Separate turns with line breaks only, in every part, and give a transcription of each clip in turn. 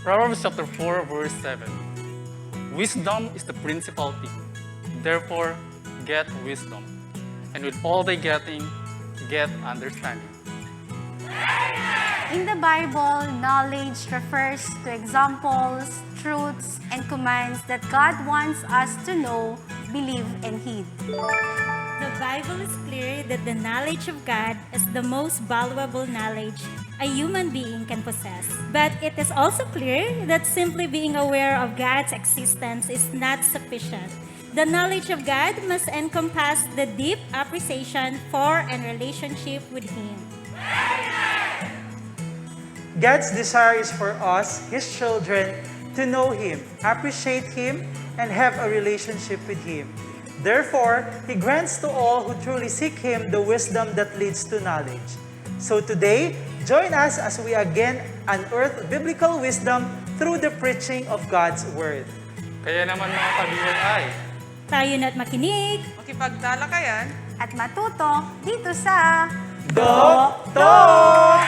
Proverbs chapter 4, verse 7. Wisdom is the principal thing. Therefore, get wisdom. And with all thy getting, get understanding.
In the Bible, knowledge refers to examples, truths, and commands that God wants us to know, believe, and heed.
The Bible is clear that the knowledge of God is the most valuable knowledge a human being can possess. But it is also clear that simply being aware of God's existence is not sufficient. The knowledge of God must encompass the deep appreciation for and relationship with Him.
God's desire is for us, His children, to know Him, appreciate Him, and have a relationship with Him. Therefore, He grants to all who truly seek Him the wisdom that leads to knowledge. So today, join us as we again unearth biblical wisdom through the preaching of God's Word.
Kaya naman mga kabiway,
Tayo na't makinig.
Makipagtalakayan.
At matuto dito sa
Doktor!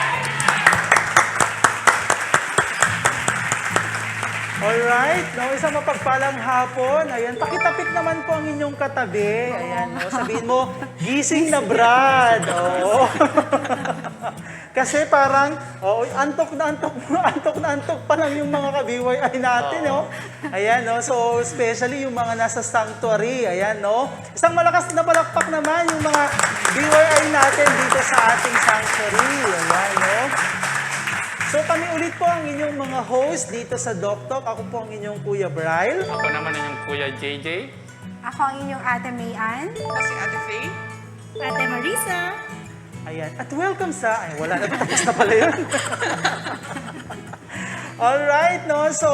Alright, no, isang mapagpalang hapon. Ayan, pakitapik naman po ang inyong katabi. Ayan, no, sabihin mo, gising na Brad. Oo. Kasi parang, antok na antok pa lang yung mga kabiway ay natin, no? Ayan, no, so especially yung mga nasa sanctuary, ayan, no? Isang malakas na palakpak naman yung mga BYI natin dito sa ating sanctuary. Ayan, no? So kami ulit po ang inyong mga host dito sa Doktok. Ako po ang inyong Kuya Bryle.
ako naman ang inyong Kuya JJ.
ako ang inyong Ate Mayan.
Kasi Ate Faye.
Ate Marisa.
Ayan. At welcome sa... Ay, wala na. Tapos na pala yun. Alright, no? So,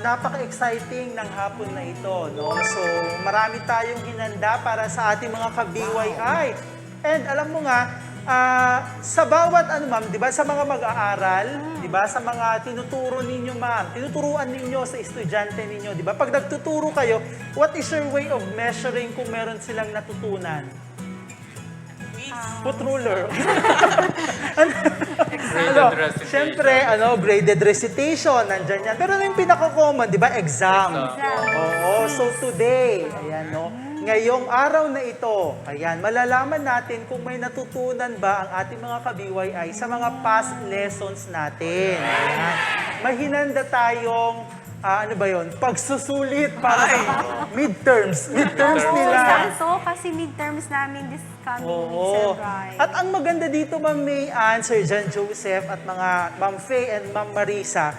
napaka-exciting ng hapon na ito, no? So, marami tayong hinanda para sa ating mga ka-BYI. And alam mo nga, sa bawat ma'am, 'di ba, sa mga mag-aaral, 'di ba, sa mga tinuturo ninyo, ma'am, tinuturuan ninyo sa estudyante ninyo, 'di ba? Pag nagtuturo kayo, what is your way of measuring kung meron silang natutunan? Foot ruler.
Graded recitation.
Siyempre, graded recitation, nandyan yan. Pero yung pinaka-common, di ba, exam. Oo, so today, ayan, no, ngayong araw na ito, ayan, malalaman natin kung may natutunan ba ang ating mga ka-BYI sa mga past lessons natin. Ayan. May hinanda tayong, pagsusulit para sa midterms. Midterms nila.
So, kasi midterms namin this coming
Oo.
February.
At ang maganda dito, Ma'am Mayan, Sir John Joseph, at mga Ma'am Faye and Ma'am Marisa,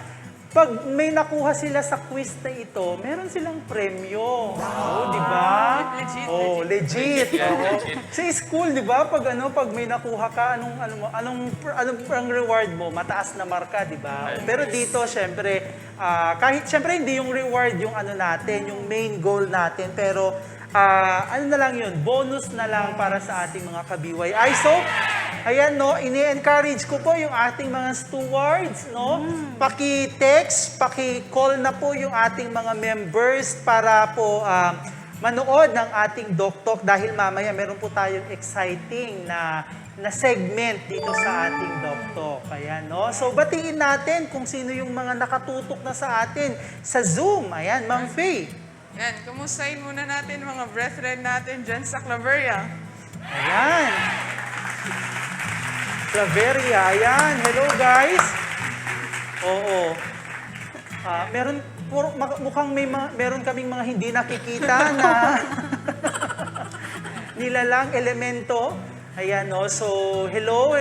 pag may nakuha sila sa quiz na ito, meron silang premyo. Oo, di ba?
Legit,
Oh, legit.
Yeah,
Oo.
legit.
Sa school, di ba? Pag may nakuha ka, anong ang reward mo? Mataas na marka, di ba? Pero dito, syempre, kahit syempre hindi yung reward yung natin, yung main goal natin, pero na lang yun, bonus na lang para sa ating mga ka-BYI. So, ayan, no, ini-encourage ko po yung ating mga stewards, no? Paki-text, paki-call na po yung ating mga members para po manood ng ating Doktok dahil mamaya meron po tayong exciting na segment dito sa ating Doktok. Ayan, no? So, batiin natin kung sino yung mga nakatutok na sa atin sa Zoom. Ayan, Ma'am Faye.
Yan, kumustahin muna natin mga brethren natin dyan sa Claveria.
Ayan. Claveria, ayan. Hello, guys. Oo. Mukhang meron kaming mga hindi nakikita na nilalang elemento. Ayan, no? So, hello.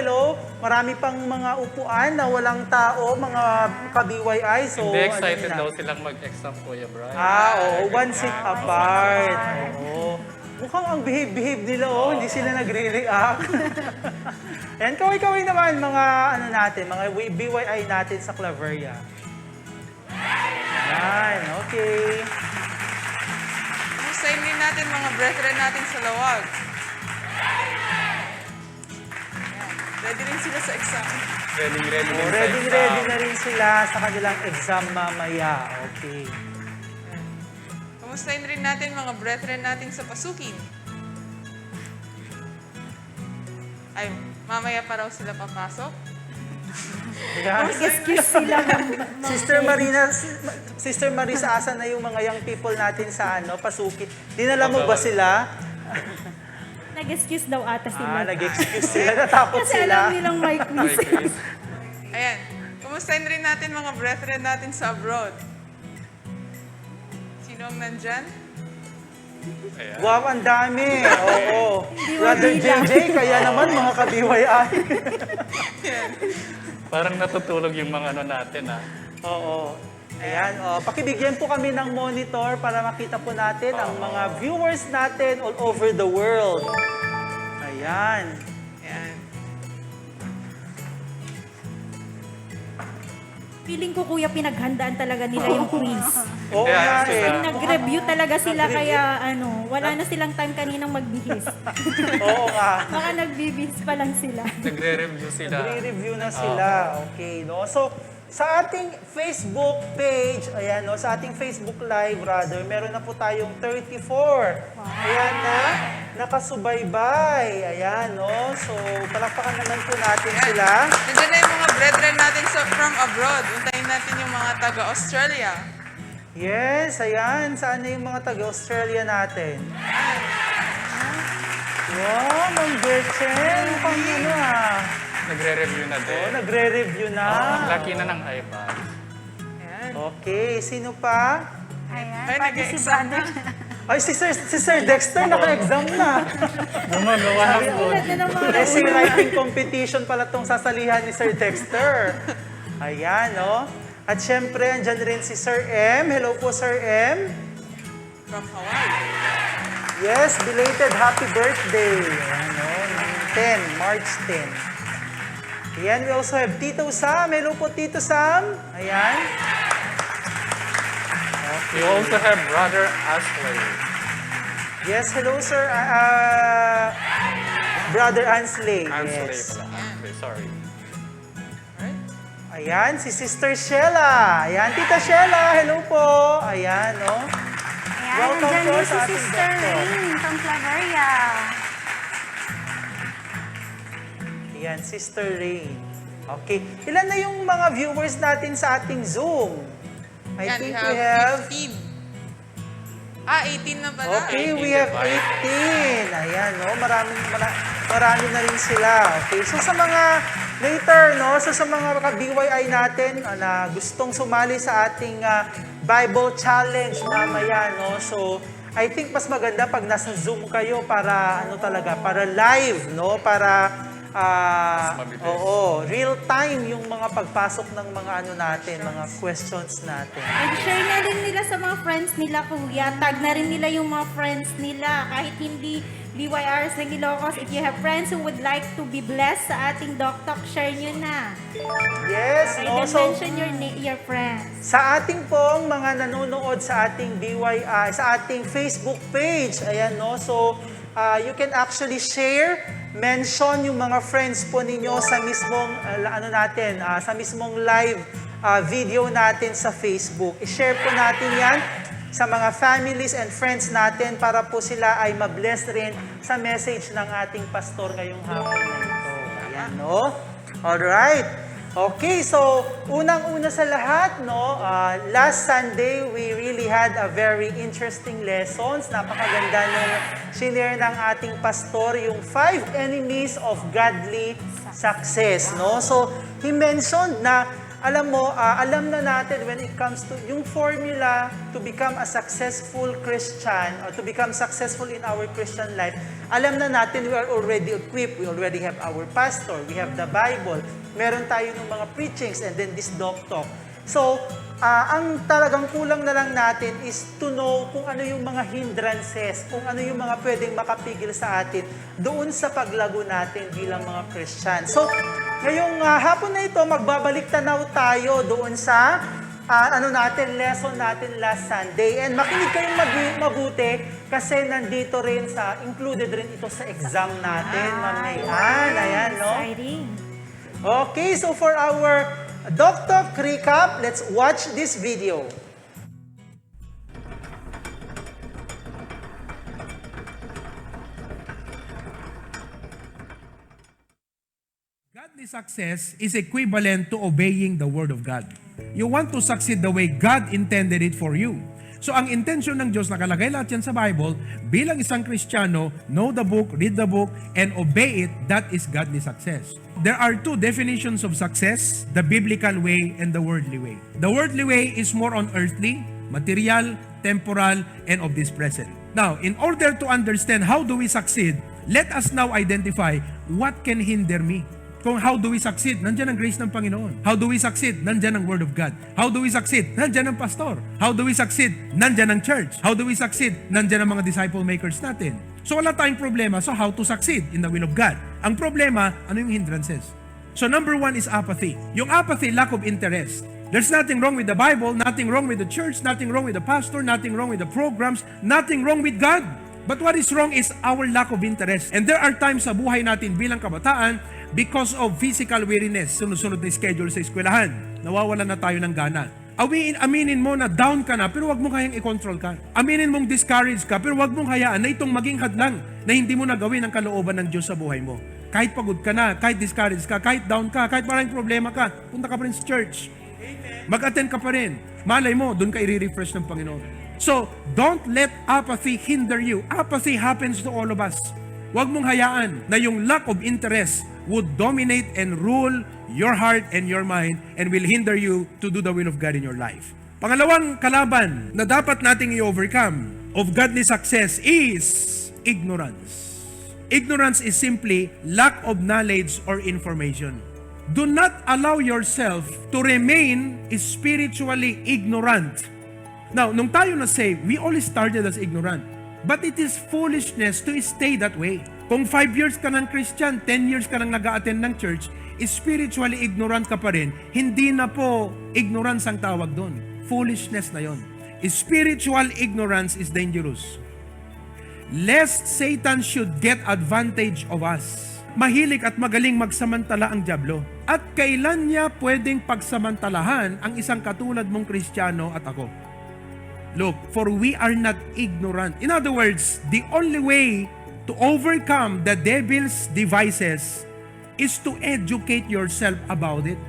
Marami pang mga upuan na walang tao, mga ka-BYI. So,
Hindi excited
na?
daw silang mag-exam, Kuya Brian.
Oo, one seat apart. Oo. Mukhang ang behave nila, hindi sila nagre-react. And kaway-kaway naman mga mga BYI natin sa Claveria. Yan, okay.
Kumustahin din natin mga brethren natin sa Lawag. Ready rin sila sa exam.
Ready
Ready na rin sila sa kanilang exam mamaya. Okay.
Kumustahin rin natin mga brethren natin sa Pasukin. Ay, mamaya pa raw sila papasok.
Ayan.
Excuse sila.
Sister Marisa, asa na yung mga young people natin sa pasuki? Dinala mo ba sila?
Nag-excuse daw ata sila.
Nag-excuse sila, natakot
Kasi alam
sila.
nilang may quiz.
Hi, Chris.
Ayan. Kumustahin rin natin mga brethren natin sa abroad. Sino ang nandyan?
Ayan.
Wow, ang dami. Oo. Brother JJ, kaya naman mga ka-BYI.
Parang natutulog yung mga natin,
Oo. Ayan, pakibigyan po kami ng monitor para makita po natin ang mga viewers natin all over the world. Ayan.
Ayan.
Feeling ko, kuya, pinaghandaan talaga nila yung quiz.
Oo
Kaya
nga
sila-
eh.
Nag-review talaga sila kaya wala na silang time kaninang magbihis.
Oo nga.
Baka nagbibihis pa lang sila.
Nagre-review sila.
Nagre-review na sila. Okay, no? So, sa ating Facebook page, ayan, no? Sa ating Facebook Live, rather, meron na po tayong 34. Ayan na, nakasubaybay. Ayan, no? So, palakpakan naman po natin sila.
Nandiyan na yung mga brethren natin from abroad. Untayin natin yung mga taga-Australia.
Yes, ayan. Saan na yung mga taga-Australia natin? Wow, Ma'am Gretchen. Mukhang
Nagre-review na din.
nagre-review na.
Laki na ng iPad.
Ayan.
Okay, sino pa?
Ayan,
Ay,
pati si
nag-exam
Brother.
Ay, si Sir Dexter, naka-exam na.
Gumagawa ng
Ulat
code.
na ng mga
Essay writing competition pala itong sasalihan ni Sir Dexter. Ayan, no? At syempre, andyan rin si Sir M. Hello po, Sir M.
From Hawaii.
Yes, belated happy birthday. Ayan, no? March 10. Ayan, we also have Tito Sam. Hello po, Tito Sam. Ayan.
We also have Brother Ashley.
Yes, hello, Sir. Brother Ansley.
Ansley
Yes.
pala. Ansley, sorry.
Right?
Ayan, si Sister Sheila. Ayan, Tita Sheila. Hello po. Ayan, no?
Ayan,
Welcome
nandyan
po
din
sa
si
ating
Sister
doctor.
Rain from Claveria.
Ayan, Sister Rain. Okay. Ilan na yung mga viewers natin sa ating Zoom? I
Yan,
think
we
we
have
have...
15. 18 na pala.
Okay,
18
we have
divided.
18. Ayan, no? Marami na rin sila. Okay, so sa mga later, no? So sa mga ka-BYI natin na gustong sumali sa ating Bible Challenge mamaya, no? So, I think mas maganda pag nasa Zoom kayo para para live, no? Para
mabilis.
real time yung mga pagpasok ng mga natin, mga questions natin.
And share na rin nila sa mga friends nila, kuya. Tag na rin nila yung mga friends nila. Kahit hindi BYRs ng Ilocos, if you have friends who would like to be blessed sa ating Doktok, share nyo na.
Yes,
Okay,
no?
then
So,
mention your friends.
sa ating pong mga nanonood sa ating BYI, sa ating Facebook page, ayan, no? So, you can actually share, mention yung mga friends po ninyo sa mismong, sa mismong live video natin sa Facebook. I-share po natin yan sa mga families and friends natin para po sila ay mabless rin sa message ng ating pastor ngayong hapon na ito. Ayan, no? Alright. Okay, so unang-una sa lahat, no, last Sunday, we really had a very interesting lessons. Napakaganda nung sinare ng ating pastor, yung 5 enemies of godly success, no? So, he mentioned na, alam na natin when it comes to yung formula to become a successful Christian or to become successful in our Christian life, alam na natin we are already equipped. We already have our pastor. We have the Bible. Meron tayo ng mga preachings and then this Doktok. So, ang talagang kulang na lang natin is to know kung ano yung mga hindrances, kung ano yung mga pwedeng makapigil sa atin doon sa paglago natin bilang mga Christian. So, ngayong hapon na ito, magbabalik tanaw tayo doon sa lesson natin last Sunday. And makinig kayong mabuti kasi nandito rin included rin ito sa exam natin, Ma'am Mayan. Ayan, no?
Exciting.
Okay, so for our Doktok recap, let's watch this video.
God Godly success is equivalent to obeying the Word of God. You want to succeed the way God intended it for you. So ang intention ng Diyos, nakalagay lahat yan sa Bible, bilang isang Kristiyano, know the book, read the book, and obey it, that is godly success. There are two definitions of success, the biblical way and the worldly way. The worldly way is more on earthly, material, temporal, and of this present. Now, in order to understand how do we succeed, let us now identify what can hinder me. Kung how do we succeed, nandiyan ang grace ng Panginoon. How do we succeed, nandiyan ang Word of God. How do we succeed, nandiyan ang pastor. How do we succeed, nandiyan ang church. How do we succeed, nandiyan ang mga disciple makers natin. So wala tayong problema so how to succeed in the will of God. Ang problema, ano yung hindrances? So number one is apathy. Yung apathy, lack of interest. There's nothing wrong with the Bible, nothing wrong with the church, nothing wrong with the pastor, nothing wrong with the programs, nothing wrong with God. But what is wrong is our lack of interest. And there are times sa buhay natin bilang kabataan, because of physical weariness, sunod-sunod na schedule sa eskwelahan, nawawalan na tayo ng gana. Aminin mo na down ka na, pero wag mo kayang i-control ka. Aminin mong discouraged ka, pero wag mong hayaan na itong maging hadlang na hindi mo nagawin ang kalooban ng Diyos sa buhay mo. Kahit pagod ka na, kahit discouraged ka, kahit down ka, kahit maraming problema ka, punta ka pa rin sa church. Mag-attend ka pa rin. Malay mo, doon ka i-refresh ng Panginoon. So, don't let apathy hinder you. Apathy happens to all of us. Huwag mong hayaan na yung lack of interest would dominate and rule your heart and your mind and will hinder you to do the will of God in your life. Pangalawang kalaban na dapat nating i-overcome of godly success is ignorance. Ignorance is simply lack of knowledge or information. Do not allow yourself to remain spiritually ignorant. Now, nung tayo na say, we all started as ignorant. But it is foolishness to stay that way. Kung 5 years ka ng Christian, 10 years ka nang nag-a-attend ng church, spiritually ignorant ka pa rin, hindi na po ignorance ang tawag doon. Foolishness na yon. Spiritual ignorance is dangerous. Lest Satan should get advantage of us. Mahilig at magaling magsamantala ang dyablo. At kailan niya pwedeng pagsamantalahan ang isang katulad mong Kristiyano at ako? Look, for we are not ignorant. In other words, the only way to overcome the devil's devices is to educate yourself about it.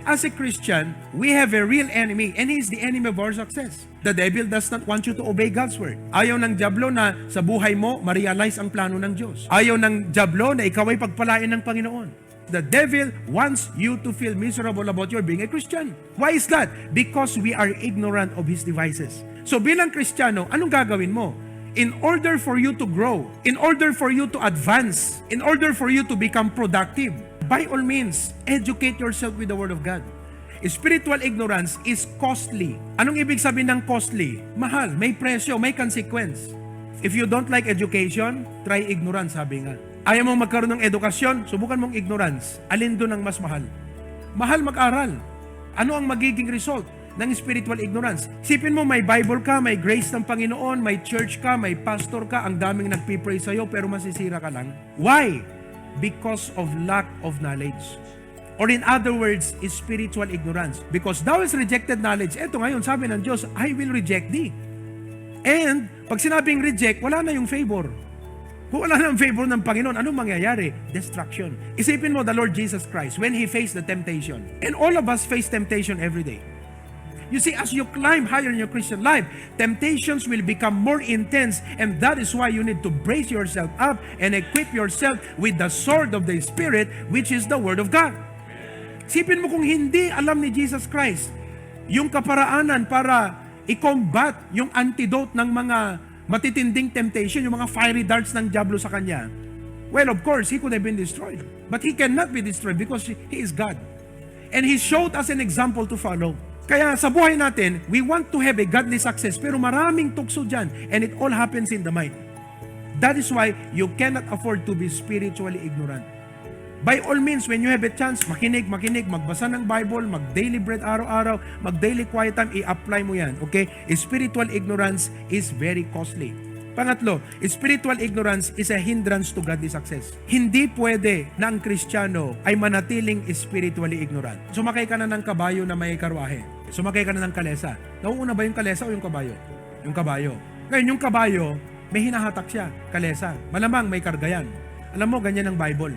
As a Christian, we have a real enemy and he is the enemy of our success. The devil does not want you to obey God's word. Ayaw ng dyablo na sa buhay mo, ma-realize ang plano ng Diyos. Ayaw ng dyablo na ikaw ay pagpalain ng Panginoon. The devil wants you to feel miserable about your being a Christian. Why is that? Because we are ignorant of his devices. So bilang Kristiyano, anong gagawin mo? In order for you to grow, in order for you to advance, in order for you to become productive, by all means, educate yourself with the Word of God. Spiritual ignorance is costly. Anong ibig sabihin ng costly? Mahal, may presyo, may consequence. If you don't like education, try ignorance, sabi nga. Ayaw mong magkaroon ng edukasyon, subukan mong ignorance. Alin doon ang mas mahal? Mahal mag-aral. Ano ang magiging result ng spiritual ignorance? Isipin mo, may Bible ka, may grace ng Panginoon, may church ka, may pastor ka, ang daming nagpipray sa'yo, pero masisira ka lang. Why? Because of lack of knowledge. Or in other words, is spiritual ignorance. Because thou hast rejected knowledge. Eto ngayon, sabi ng Diyos, I will reject thee. And, pag sinabing reject, wala na yung favor. Kung wala na yung favor ng Panginoon, anong mangyayari? Destruction. Isipin mo, the Lord Jesus Christ, when He faced the temptation. And all of us face temptation every day. You see, as you climb higher in your Christian life, temptations will become more intense, and that is why you need to brace yourself up and equip yourself with the sword of the Spirit, which is the Word of God. Isipin mo kung hindi alam ni Jesus Christ yung kaparaanan para i-combat yung antidote ng mga matitinding temptation, yung mga fiery darts ng diablo sa kanya. Well, of course, he could have been destroyed. But he cannot be destroyed because he is God. And he showed us an example to follow. Kaya sa buhay natin, we want to have a godly success, pero maraming tukso dyan, and it all happens in the mind. That is why you cannot afford to be spiritually ignorant. By all means, when you have a chance, makinig, magbasa ng Bible, mag-daily bread araw-araw, mag-daily quiet time, i-apply mo yan. Okay? Spiritual ignorance is very costly. Pangatlo, spiritual ignorance is a hindrance to godly success. Hindi pwede na ang Kristiyano ay manatiling spiritually ignorant. Sumakay ka na ng kabayo na may karwahe. Sumakay ka na ng kalesa. Nauuna ba yung kalesa o yung kabayo? Yung kabayo. Ngayon, yung kabayo, may hinahatak siya, kalesa. Malamang may karga yan. Alam mo, ganyan ang Bible.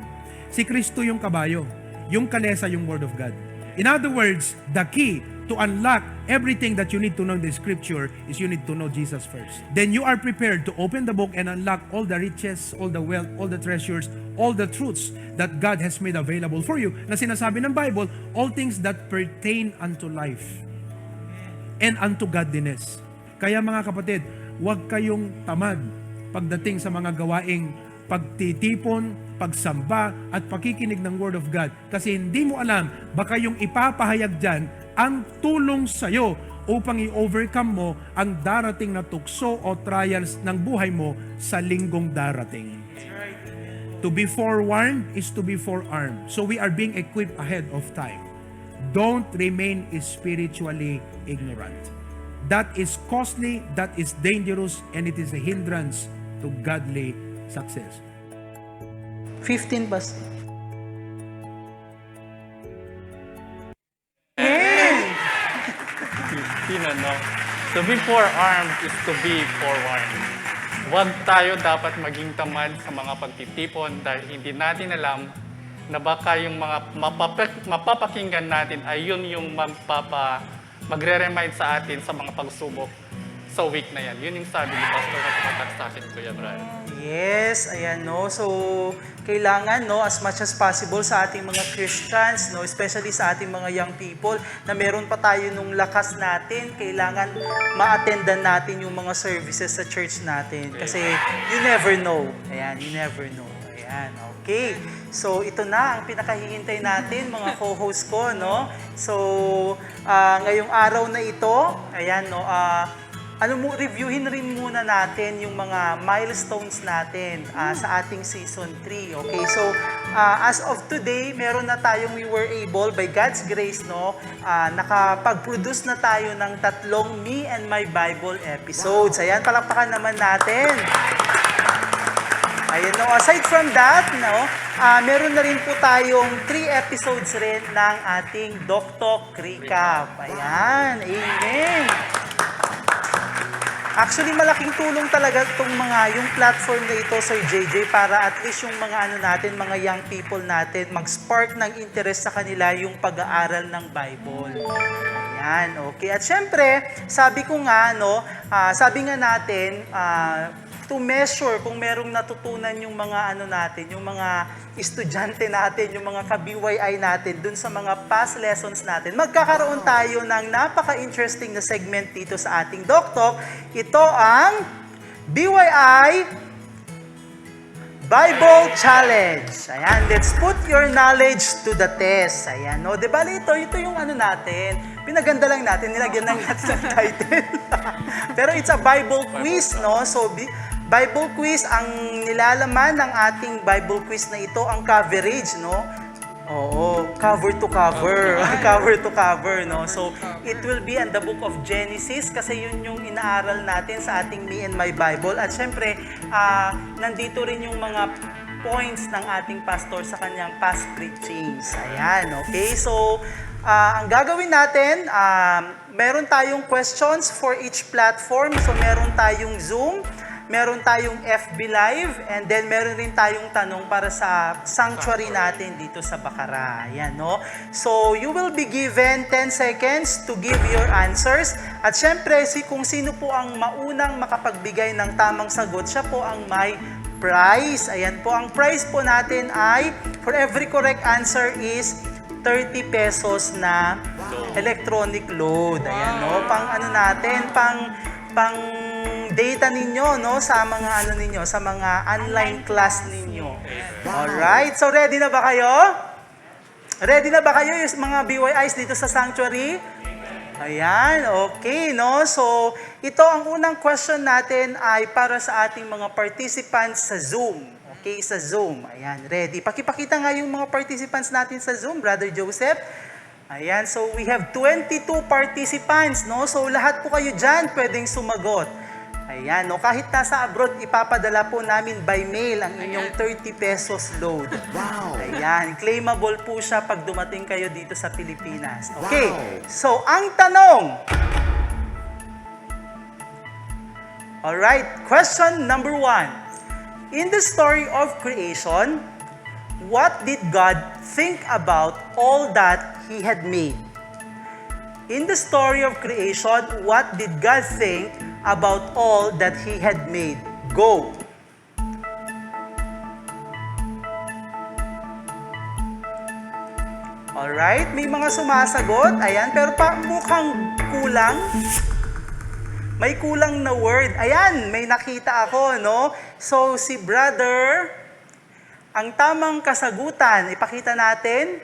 Si Kristo yung kabayo. yung kalesa, yung Word of God. In other words, the key to unlock everything that you need to know in the Scripture is you need to know Jesus first. Then you are prepared to open the book and unlock all the riches, all the wealth, all the treasures, all the truths that God has made available for you. Na sinasabi ng Bible, all things that pertain unto life and unto godliness. Kaya mga kapatid, huwag kayong tamad pagdating sa mga gawaing pagtitipon, pagsamba, at pakikinig ng Word of God. Kasi hindi mo alam, baka yung ipapahayag dyan ang tulong sa'yo upang i-overcome mo ang darating na tukso o trials ng buhay mo sa linggong darating. To be forewarned is to be forearmed. So we are being equipped ahead of time. Don't remain spiritually ignorant. That is costly, that is dangerous, and it is a hindrance to godly success.
15 ba?
No? To be forearmed is to be forewarned. Huwag tayo dapat maging tamad sa mga pagtitipon dahil hindi natin alam na baka yung mga mapapakinggan natin ay yun yung magre-remind sa atin sa mga pagsubok sa week na yan. Yun yung sabi ni Pastor at katak sa akin, Kuya Brian.
Yes, ayan no. So, kailangan no, as much as possible sa ating mga Christians, no, especially sa ating mga young people, na meron pa tayo nung lakas natin, kailangan ma-attendan natin yung mga services sa church natin. Kasi you never know. Ayan, you never know. Ayan, okay. So, ito na ang pinakahihintay natin, mga co-host ko, no? So, ngayong araw na ito, ayan, no, reviewin rin muna natin yung mga milestones natin sa ating season 3. Okay, so as of today, meron na tayong we were able, by God's grace, no, nakapag-produce na tayo ng 3 Me and My Bible episodes. Ayan, palakpakan naman natin. Ayan, no, aside from that, no, meron na rin po tayong 3 episodes rin ng ating Doktok Recap. Ayan, amen. Actually, malaking tulong talaga itong yung platform na ito, Sir JJ, para at least yung mga mga young people natin, mag-spark ng interest sa kanila yung pag-aaral ng Bible. Ayan, okay. At syempre, sabi ko nga, no, sabi nga natin, to measure kung merong natutunan yung mga natin, yung mga estudyante natin, yung mga ka-BYI natin, dun sa mga past lessons natin, magkakaroon tayo ng napaka-interesting na segment dito sa ating Doktok. Ito ang BYI Bible Challenge. Ayan, let's put your knowledge to the test. Ayan, no? Diba, ito yung natin. Pinaganda lang natin, nilagyan lang natin ng title. Pero it's a Bible quiz, no? So, Bible quiz, ang nilalaman ng ating Bible quiz na ito, ang coverage, no? Oo, cover to cover. Cover to cover, no? So, it will be in the book of Genesis kasi yun yung inaaral natin sa ating Me and My Bible. At syempre, nandito rin yung mga points ng ating pastor sa kanyang past preachings. Ayan, okay? So, ang gagawin natin, meron tayong questions for each platform. So, meron tayong Zoom, meron tayong FB Live, and then meron rin tayong tanong para sa sanctuary natin dito sa Bacara. Ayan, no? So, you will be given 10 seconds to give your answers. At syempre, kung sino po ang maunang makapagbigay ng tamang sagot, siya po ang may prize. Ayan po, ang prize po natin ay, for every correct answer is 30 pesos na electronic load. Ayan, no? Pang pang data ninyo, no, sa mga ninyo, sa mga online class ninyo. Alright, so ready na ba kayo? Ready na ba kayo yung mga BYIs dito sa sanctuary? Ayan, okay, no? So, ito ang unang question natin ay para sa ating mga participants sa Zoom. Okay, sa Zoom. Ayan, ready. Pakipakita nga yung mga participants natin sa Zoom, Brother Joseph. Ayan, so we have 22 participants, no? So, lahat po kayo dyan pwedeng sumagot. Ayan, no? Kahit nasa abroad, ipapadala po namin by mail ang inyong 30 pesos load. Wow! Ayan, claimable po siya pag dumating kayo dito sa Pilipinas. Okay, so ang tanong. Alright, question number 1. In the story of creation, what did God think about all that He had made? In the story of creation, what did God think about all that He had made? Go! Alright, may mga sumasagot. Ayan, pero mukhang kulang. May kulang na word. Ayan, may nakita ako, no? So, si brother, ang tamang kasagutan, ipakita natin.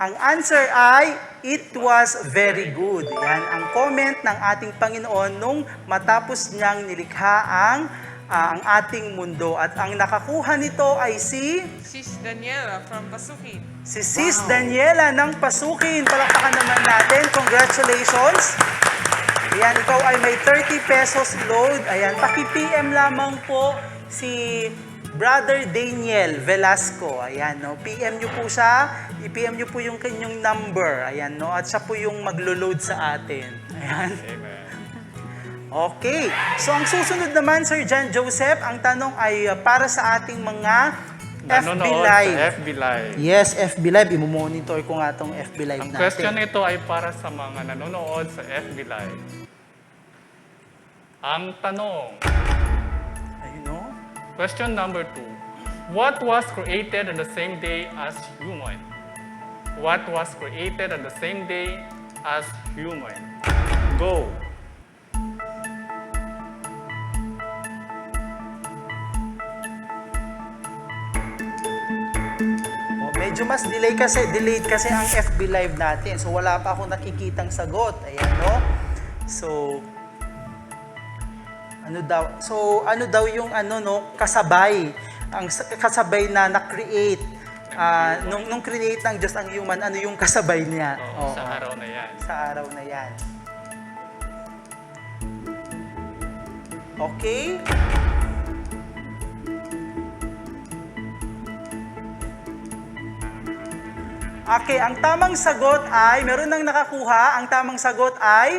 Ang answer ay, it was very good. Yan ang comment ng ating Panginoon nung matapos niyang nilikha ang ating mundo. At ang nakakuha nito ay si
Sis Daniela from Pasukin.
Sis Daniela ng Pasukin. Palakpakan naman natin. Congratulations. Ayan, ikaw ay may 30 pesos load. Ayan, paki-PM lamang po si Brother Daniel Velasco. Ayan, no? PM nyo po siya. I-PM nyo po yung kanyang number. Ayan, no? At siya po yung maglo-load sa atin. Ayan.
Amen.
Okay. So, ang susunod naman, Sir John Joseph, ang tanong ay para sa ating mga FB
Nanonood
Live.
sa FB Live.
Yes, FB Live. Imo-monitor ko nga itong FB Live
Ang
natin.
question nito ay para sa mga nanonood sa FB Live. Ang tanong,
Ayun, no?
question number 2. What was created on the same day as human? What was created on the same day as human? Go!
Medyo mas delayed kasi ang FB Live natin. So, wala pa akong nakikitang sagot. Ayan, no? So, ano daw yung kasabay. Ang kasabay na na-create. Nung create ng Diyos ang human, ano yung kasabay niya?
Oh, sa araw na yan.
Sa araw na yan. Okay? Okay, ang tamang sagot ay, meron nang nakakuha, ang tamang sagot ay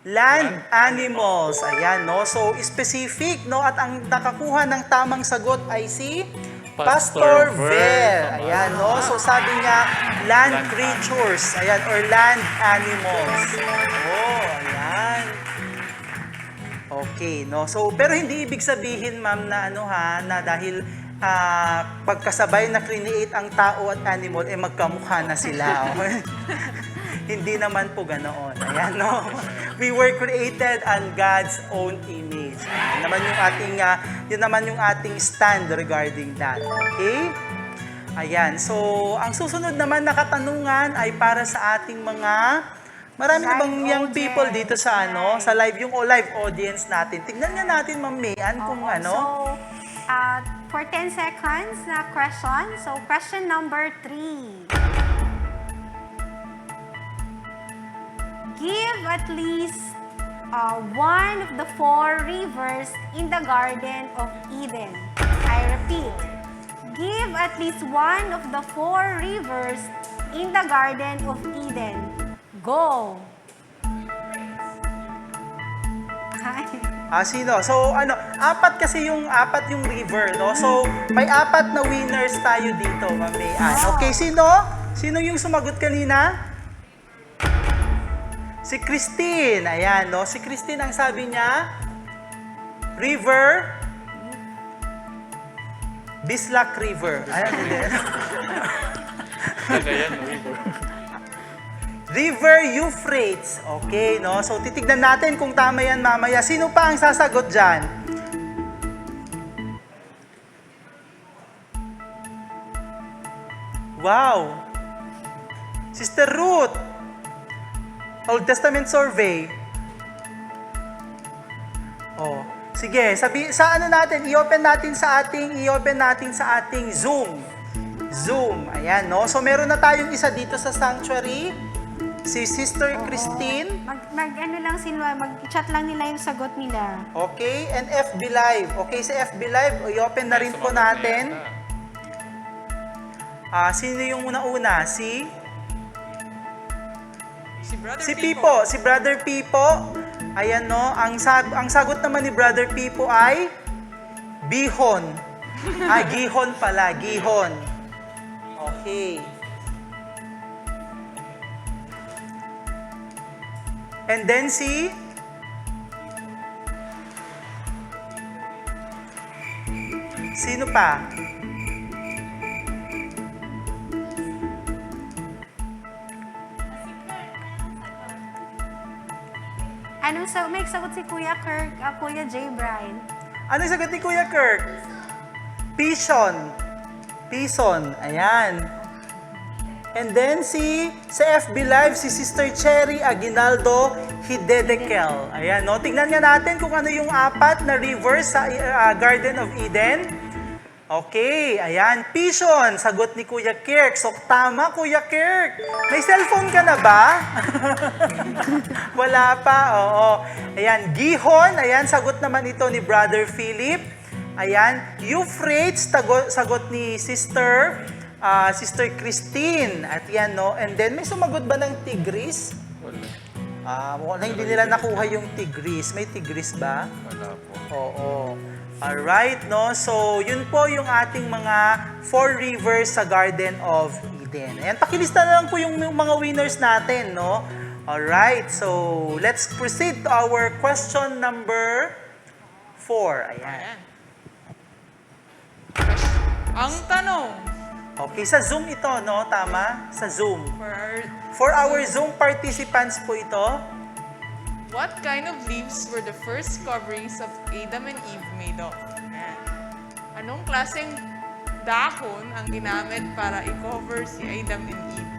land animals. Ayan, no? So, specific, no? At ang nakakuha ng tamang sagot ay si Pastor Ver. Ayan, no? So, sabi niya, land creatures. Ayan, or land animals. Oh, ayan. Okay, no? So, pero hindi ibig sabihin, ma'am, na na dahil pagkasabay na create ang tao at animal, magkamukha na sila. Hindi naman po ganoon. Ayan, no? We were created on God's own image. Yun naman yung ating stand regarding that. Okay? Ayan. So, ang susunod naman na katanungan ay para sa ating mga marami na bang young people dito sa sa live, yung live audience natin. Tignan nga natin, Ma'am Mayan, kung
So, for 10 seconds na question. So, question number 3. Give at least one of the 4 rivers in the Garden of Eden. I repeat. Give at least one of the 4 rivers in the Garden of Eden. Go!
Sino? So, apat yung river, no? So, may 4 na winners tayo dito, Ma'am Mayan. Okay, sino? Sino yung sumagot kanina? Si Christine. Ayan, no? Si Christine, ang sabi niya, river, Bislak River. Ayan, hindi.
Ayan, river.
River Euphrates. Okay, no? So, titignan natin kung tama yan mamaya. Sino pa ang sasagot dyan? Wow! Sister Ruth! Old Testament Survey. Oh, sige, sa natin, i-open natin sa ating Zoom. Zoom, ayan, no? So, meron na tayong isa dito sa sanctuary. Si Sister Christine.
Mag-chat lang nila yung sagot nila.
Okay, and FB Live. Okay, sa FB Live, i-open na rin po natin. Sino yung una-una? Si Pipo. Si Brother Pipo. Ayan, no? Ang sagot naman ni Brother Pipo ay Bihon. Gihon pala. Gihon. Okay. And then si sino pa?
May sagot si Kuya Kirk, Kuya J. Brian.
Ano yung sagot ni Kuya Kirk? Pison. Pison. Ayan. And then sa FB Live, si Sister Cherry Aguinaldo Hidedekel. Ayan, no? Tingnan nga natin kung ano yung 4 na rivers sa Garden of Eden. Okay, ayan. Pison, sagot ni Kuya Kirk. So, tama, Kuya Kirk. May cellphone ka na ba? Wala pa, oo. Ayan, Gihon, ayan, sagot naman ito ni Brother Philip. Ayan, Euphrates, sagot ni Sister Christine. At yan, no? And then, may sumagot ba ng Tigris?
Wala.
Hindi nila nakuha yung Tigris. May Tigris ba?
Wala po.
Oo. Alright, no? So, yun po yung ating mga 4 rivers sa Garden of Eden. Ayan, pakilista na lang po yung mga winners natin, no? Alright, so let's proceed to our question number 4. Ayan.
Ayan. Ang tanong,
Okay, sa Zoom ito, no? Tama? Sa Zoom.
for our
For our Zoom participants po ito,
what kind of leaves were the first coverings of Adam and Eve made of? Ayan. Anong klaseng dahon ang ginamit para i-cover si Adam and Eve?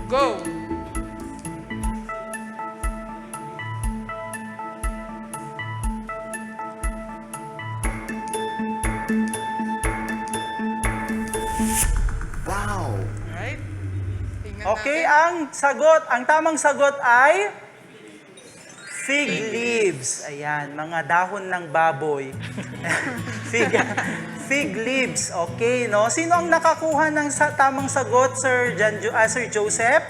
Go! Alright? Tingnan
okay,
natin.
ang tamang sagot ay fig leaves. Ayan, mga dahon ng baboy. Fig leaves. Okay, no? Sino ang nakakuha ng tamang sagot, Sir Joseph?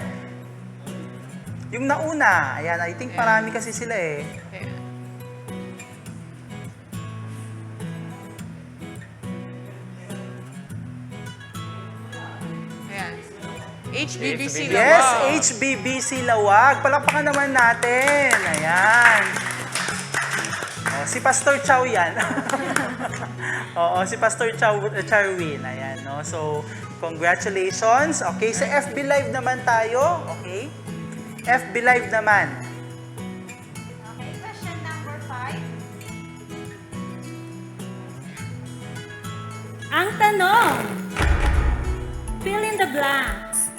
Yung nauna. Ayan, I think marami kasi sila eh.
Ayan. Ayan. HBBC
Yes,
Lawag.
HBBC Lawag. Palakpakan naman natin. Ayan. Oh, si Pastor Chow yan. Oo, si Pastor Charwin. Ayan, no? So, congratulations. Okay, sa FB Live naman tayo. Okay? FB Live naman.
Okay, question number 5.
Ang tanong, fill in the blanks.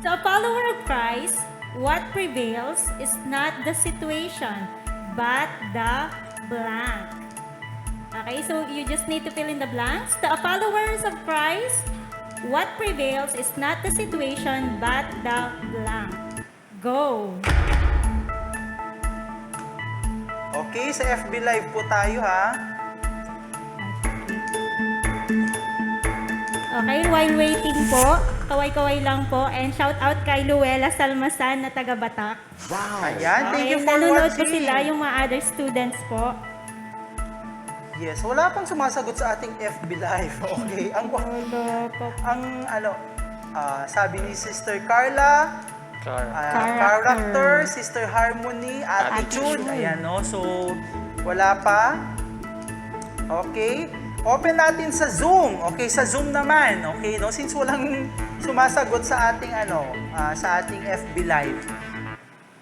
To a follower of Christ, what prevails is not the situation, but the blank. Okay, so you just need to fill in the blanks. To a followers of Christ, what prevails is not the situation, but the blank. Go!
Okay, sa FB Live po tayo, ha?
Okay, while waiting po, kaway-kaway lang po, and shout out kay Luella Salmasan na taga Batak.
Ayan, thank you for
nanonood
watching.
po sila, yung mga other students po.
Yes, wala pang sumasagot sa ating FB Live. Okay, sabi ni Sister Carla, character, Sister Harmony, attitude. Ayan, no? So, wala pa. Okay. Open natin sa Zoom. Okay, sa Zoom naman. Okay, no? Since walang sumasagot sa ating, sa ating FB Live.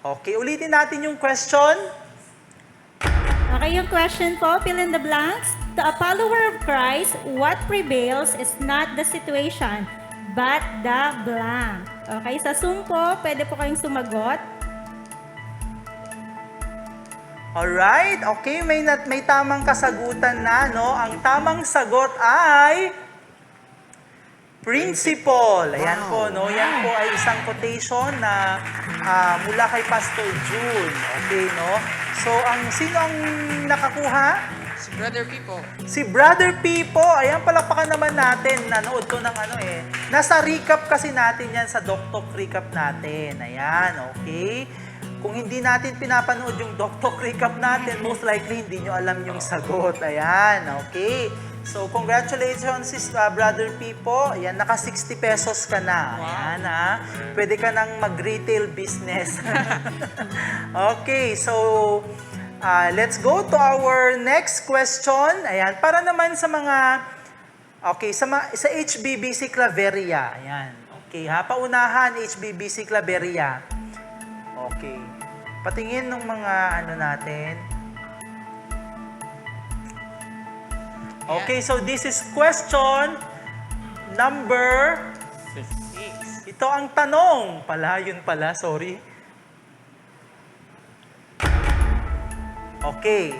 Okay, ulitin natin yung question.
Okay, yung question po, fill in the blanks. To a follower of Christ, what prevails is not the situation, but the blank. Okay, sa Zoom po, pwede po kayong sumagot.
Alright, okay, may tamang kasagutan na, no? Ang tamang sagot ay principle. Ayan po, no? Yan po ay isang quotation na mula kay Pastor June. Okay, no? So, sino ang nakakuha?
Si Brother Pipo.
Si Brother Pipo. Ayan, palakpakan naman natin. Nanood ko ng Nasa recap kasi natin yan sa Doktok recap natin. Ayan, okay. Kung hindi natin pinapanood yung Doktok Recap natin, most likely hindi nyo alam yung sagot. Ayan, okay. So, congratulations, Brother Pipo. Ayan, naka 60 pesos ka na. Ayan, ha. Pwede ka nang mag-retail business. Okay, so, let's go to our next question. Ayan, para naman sa mga, okay, sa HBBC Claveria. Ayan, okay, ha. Paunahan, HBBC Claveria. Okay. Patingin ng mga ano natin. Okay, so this is question number 6. Ito ang tanong. Yun pala, sorry. Okay.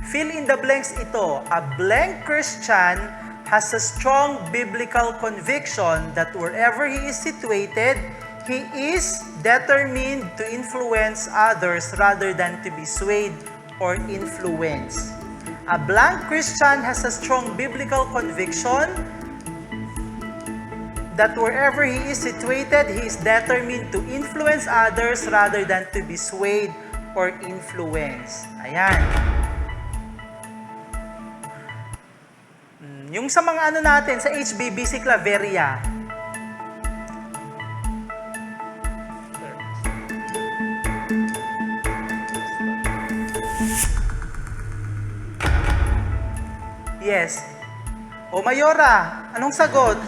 Fill in the blanks ito. A blank Christian has a strong biblical conviction that wherever he is situated, he is determined to influence others rather than to be swayed or influenced. A blank Christian has a strong biblical conviction that wherever he is situated, he is determined to influence others rather than to be swayed or influenced. Ayan. Yung sa mga ano natin, sa HBBC Claveria, yes. O Mayora, anong sagot?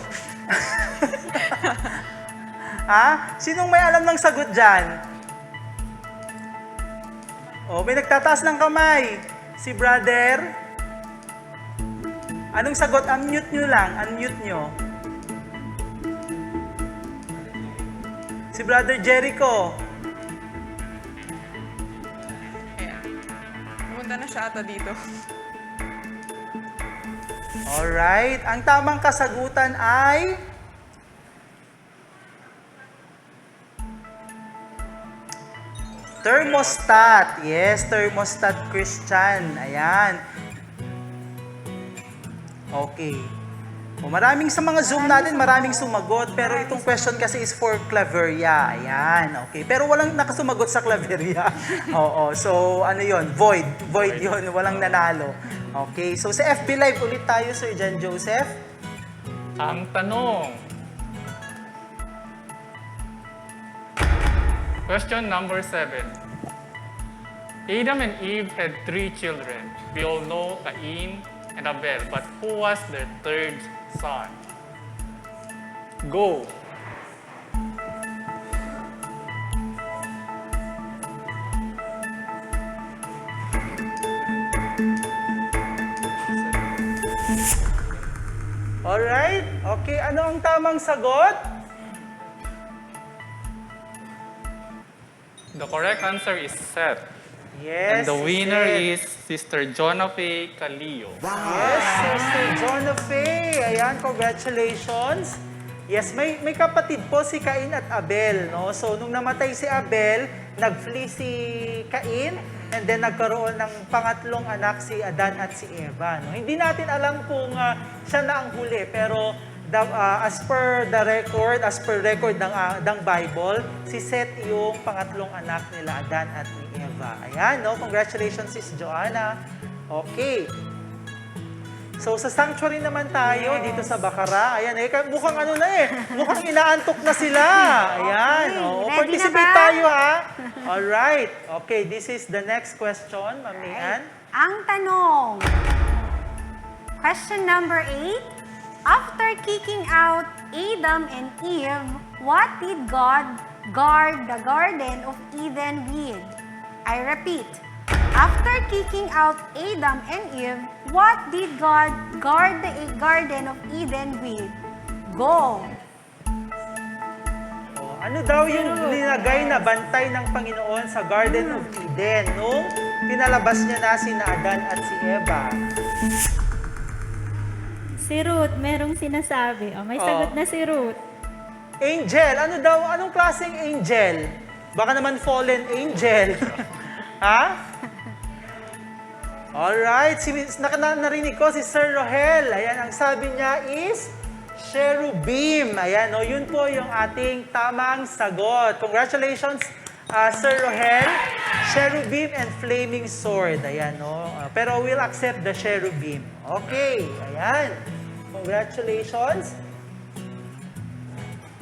Ha? Sinong may alam ng sagot dyan? O, may nagtataas ng kamay. Si brother. Anong sagot? Unmute nyo lang. Unmute nyo. Si brother Jericho.
Ayan. Pumunta na siya ata dito.
Alright. Ang tamang kasagutan ay thermostat. Yes, thermostat Christian. Ayan. Okay. O, maraming sa mga Zoom natin, maraming sumagot. Pero itong question kasi is for Claveria. Ayan. Okay. Pero walang nakasumagot sa Claveria. Oo. So, ano yon? Void. Void yon. Walang nanalo. Okay. So, sa FB Live ulit tayo, Sir John Joseph.
Ang tanong. Question number 7. Adam and Eve had 3 children. We all know Cain and Abel, but who was their third son? Go.
Alright. Okay. Ano ang tamang sagot?
The correct answer is Seth.
Yes.
And the winner
Seth.
is Sister Jonafe Calillo.
Yes, Sister Jonafe. Ayan, congratulations. Yes, may kapatid po si Cain at Abel, no? So, nung namatay si Abel, nag-flee si Cain, and then nagkaroon ng pangatlong anak si Adan at si Eva, no? Hindi natin alam kung siya na ang huli, pero as per record ng Bible, si Seth yung pangatlong anak nila Adan at ni Eva. Ayan, no? Congratulations, Sis Joanna. Okay. So, sa sanctuary naman tayo, dito sa Bacara. Ayan, mukhang ano na mukhang inaantok na sila. Ayan,
Okay, ready
participate
na ba?
tayo, ha? Alright. Okay, this is the next question, Ma'am Mian.
Ang tanong. Question number 8. After kicking out Adam and Eve, what did God guard the Garden of Eden with? I repeat. After kicking out Adam and Eve, what did God guard the Garden of Eden with? Go!
Ano daw yung linagay na bantay ng Panginoon sa Garden of Eden nung pinalabas niya na si Adan at si Eva?
Si Ruth, merong sinasabi. Oh, may sagot na si Ruth.
Angel. Ano daw? Anong klaseng angel? Baka naman fallen angel. Ha? Alright. Narinig ko si Sir Rohel. Ayan, ang sabi niya is cherubim. Ayan, no, yun po yung ating tamang sagot. Congratulations, Sir Rohel, cherubim and flaming sword. Ayan, no? Pero we'll accept the cherubim. Okay, ayan. Congratulations.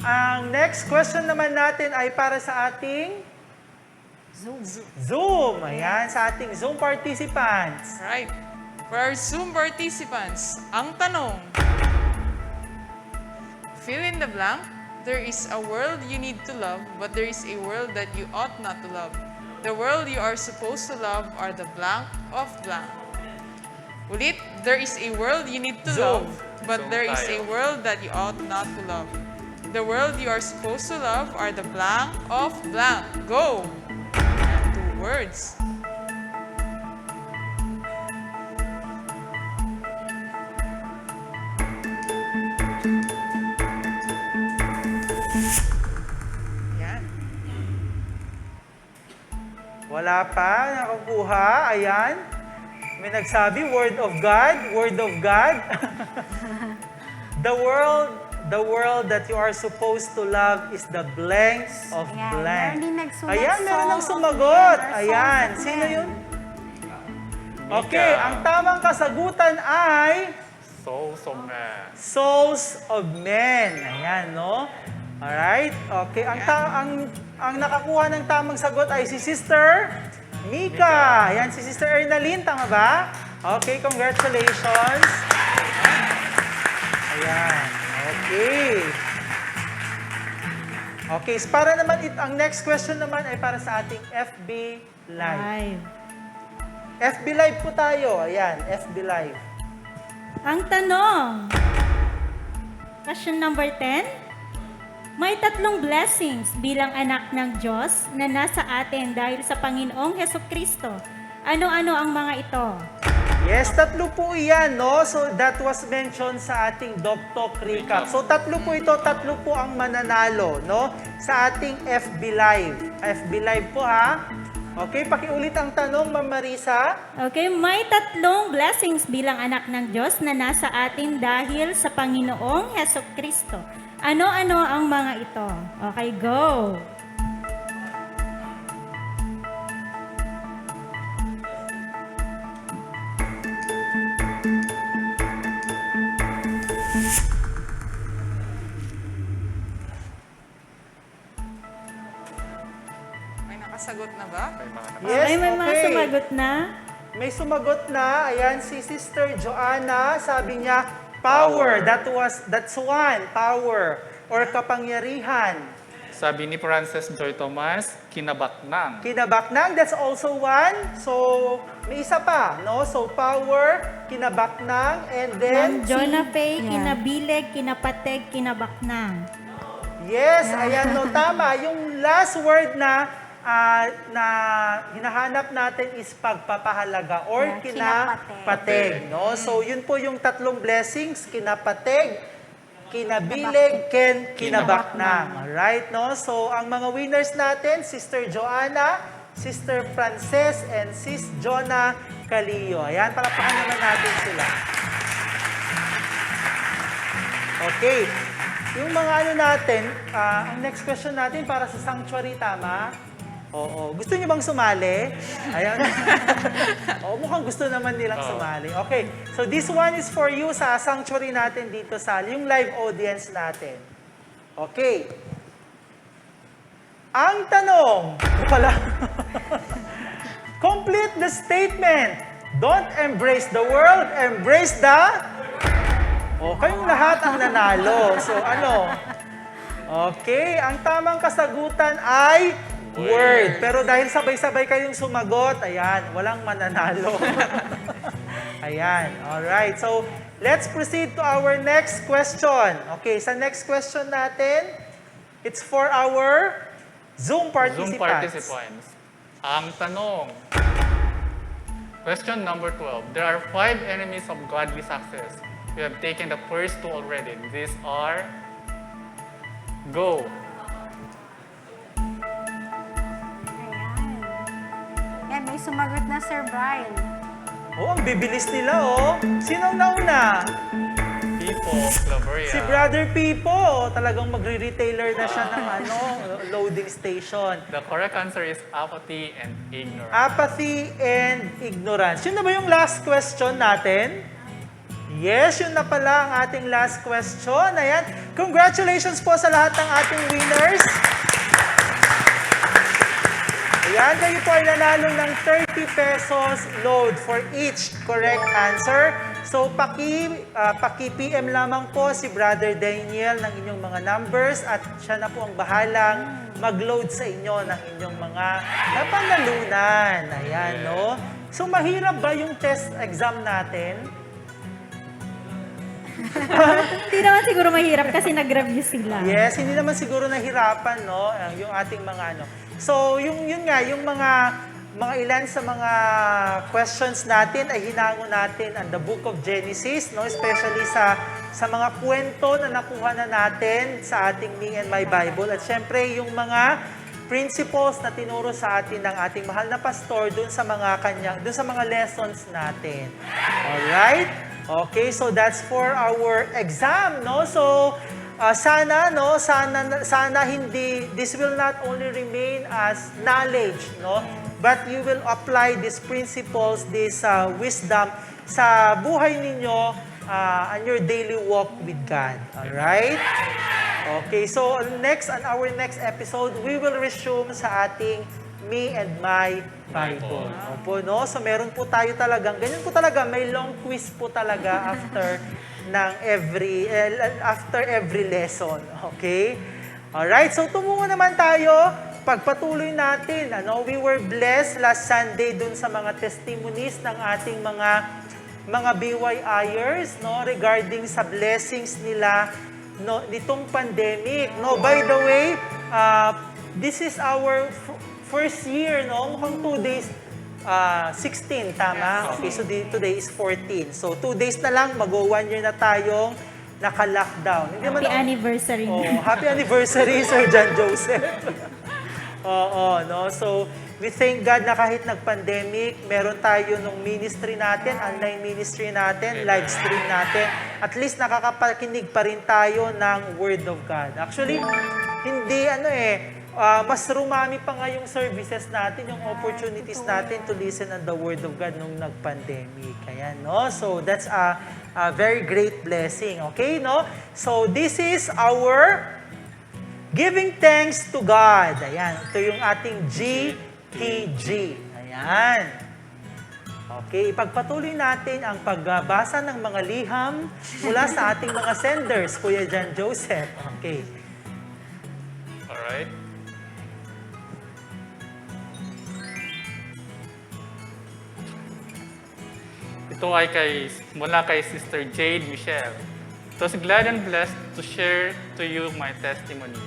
Ang next question naman natin ay para sa ating Zoom. Ayan, sa ating Zoom participants.
Right. For our Zoom participants, ang tanong, fill in the blank. There is a world you need to love, but there is a world that you ought not to love. The world you are supposed to love are the blank of blank. Ulit, there is a world you need to love, but
Zoom
there is a
tayo.
world that you ought not to love. The world you are supposed to love are the blank of blank. Go! And 2 words. Yan.
Wala pa, nakakuha. Ayan. May nagsabi, Word of God, Word of God. The world that you are supposed to love is the blank of
Ayan,
blank.
meron din nagsulat,
Ayan, meron nang
Soul of
sumagot.
Men or
Ayan,
Souls of
sino
Men.
yun? Okay, ang tamang kasagutan ay
Souls of Men.
Souls of Men. Ayan, no? Alright? Okay, ang nakakuha ng tamang sagot ay si Sister Mika. Ayan, si Sister Ernaline, tama ba? Okay, congratulations. Ayan, okay. Okay, so para naman, ang next question naman ay para sa ating FB Live. FB Live po tayo. Ayan, FB Live.
Ang tanong, question number 10. May 3 blessings bilang anak ng Diyos na nasa atin dahil sa Panginoong Hesukristo. Ano-ano ang mga ito?
Yes, 3 po iyan, no? So, that was mentioned sa ating Doktok Recap. So, 3 po ito, 3 po ang mananalo, no? Sa ating FB Live. FB Live po, ha? Okay, pakiulit ang tanong, Ma'am Marisa.
Okay, may 3 blessings bilang anak ng Diyos na nasa atin dahil sa Panginoong Hesukristo. Ano-ano ang mga ito? Okay, go!
May nakasagot na ba?
May mga
Yes,
Okay, may mga
okay.
sumagot na.
May sumagot na. Ayan, si Sister Joanna, sabi niya, power. That's one. Power. Or kapangyarihan.
Sabi ni Frances Joy Thomas, kinabaknang.
Kinabaknang, that's also one. So, may isa pa, no? So, power, kinabaknang, and then...
Ma'am Jonah Faye, kinabileg, kinapateg, kinabaknang.
Yes, ayan, no, tama. Yung last word na hinahanap natin is pagpapahalaga or
Yeah,
kinapateg, no? So, yun po yung 3 blessings, kinapateg, kinabileg, kinabaknang. Alright, no? So, ang mga winners natin, Sister Joanna, Sister Frances, and Sis Jonah Calillo. Ayan, palakpakan naman natin sila. Okay. Yung mga ano natin, ang next question natin para sa sanctuary, tama? Oo. Gusto niyo bang sumali? Ayan. Oo, mukhang gusto naman nilang sumali. Okay. So this one is for you sa sanctuary natin dito sa yung live audience natin. Okay. Ang tanong, pala. Complete the statement. Don't embrace the world, embrace the... O, kayong lahat ang nanalo. So, ano? Okay, ang tamang kasagutan ay word. Pero dahil sabay-sabay kayong sumagot, ayan, walang mananalo. Ayan, alright. So, let's proceed to our next question. Okay, sa next question natin, it's for our Zoom participants.
Zoom participants. Ang tanong. Question number 12. There are 5 enemies of godly success. We have taken the first 2 already. These are... Go.
Ayan, may sumagot na Sir Brian.
Oh, ang bibilis nila, oh. Sinong nauna?
Pipo, Claveria.
Si Brother Pipo, talagang magre-retailer na siya ng loading station.
The correct answer is apathy and ignorance.
Apathy and ignorance. Yun na ba yung last question natin? Yes, yun na pala ang ating last question. Ayan. Congratulations po sa lahat ng ating winners. Ayan, kayo po ay nanalo ng 30 pesos load for each correct answer. So, paki-PM lamang po si Brother Daniel ng inyong mga numbers at siya na po ang bahalang mag-load sa inyo ng inyong mga napanalunan. Ayan, no? So, mahirap ba yung test exam natin?
Hindi naman siguro mahirap kasi nag-review sila.
Yes, hindi naman siguro nahirapan, no? Yung ating mga ano. So, yun nga, yung mga ilan sa mga questions natin ay hinango natin ang the Book of Genesis, no? Especially sa mga kwento na nakuha na natin sa ating Me and My Bible. At syempre, yung mga principles na tinuro sa atin ng ating mahal na pastor dun sa mga lessons natin. Alright? Okay, so that's for our exam, no? So, sana hindi, this will not only remain as knowledge, no? But you will apply these principles, this wisdom sa buhay ninyo on your daily walk with God. Alright? Okay, so on our next episode, we will resume sa ating Me and My Bible. Opo, no? So meron po tayo talagang, ganyan po talaga, may long quiz po talaga after every lesson. Okay? Alright, so tumungo naman tayo. Pagpatuloy natin, we were blessed last Sunday dun sa mga testimonies ng ating mga BYIers, no, regarding sa blessings nila nitong pandemic. No, by the way, this is our first year, no? Mukhang 2 days, 16, tama? Okay, so today is 14. So 2 days na lang, mag-1 year na tayong naka-lockdown.
Happy anniversary.
Happy anniversary, Sir John Joseph. Oo, no? So, we thank God na kahit nag-pandemic, meron tayo nung ministry natin, online ministry natin, live stream natin. At least nakakapakinig pa rin tayo ng Word of God. Actually, hindi mas rumami pa nga yung services natin, yung opportunities natin to listen on the Word of God nung nag-pandemic. Ayan, no? So, that's a very great blessing. Okay, no? So, this is our giving thanks to God. Ayan, ito yung ating GTG. Ayan. Okay, ipagpatuloy natin ang pagbasa ng mga liham mula sa ating mga senders, Kuya John Joseph. Okay.
Alright. Ito ay mula kay Sister Jade Michelle. It was glad and blessed to share to you my testimony.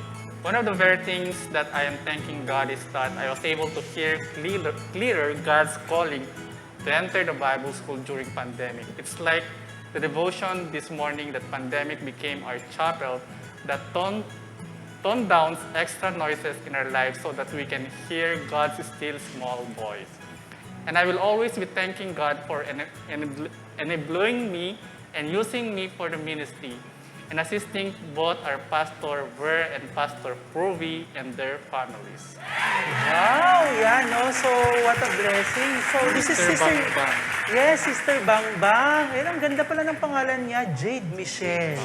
One of the very things that I am thanking God is that I was able to hear clearer God's calling to enter the Bible school during pandemic. It's like the devotion this morning that pandemic became our chapel that toned down extra noises in our lives so that we can hear God's still small voice. And I will always be thanking God for enabling me and using me for the ministry and assisting both our Pastor Ver and Pastor Provi and their families.
Wow, yeah, no? So, what a blessing. So, this is Sister...
Bang.
Yes, Sister Bang Bang. Ayun, ang ganda pala ng pangalan niya, Jade Michelle.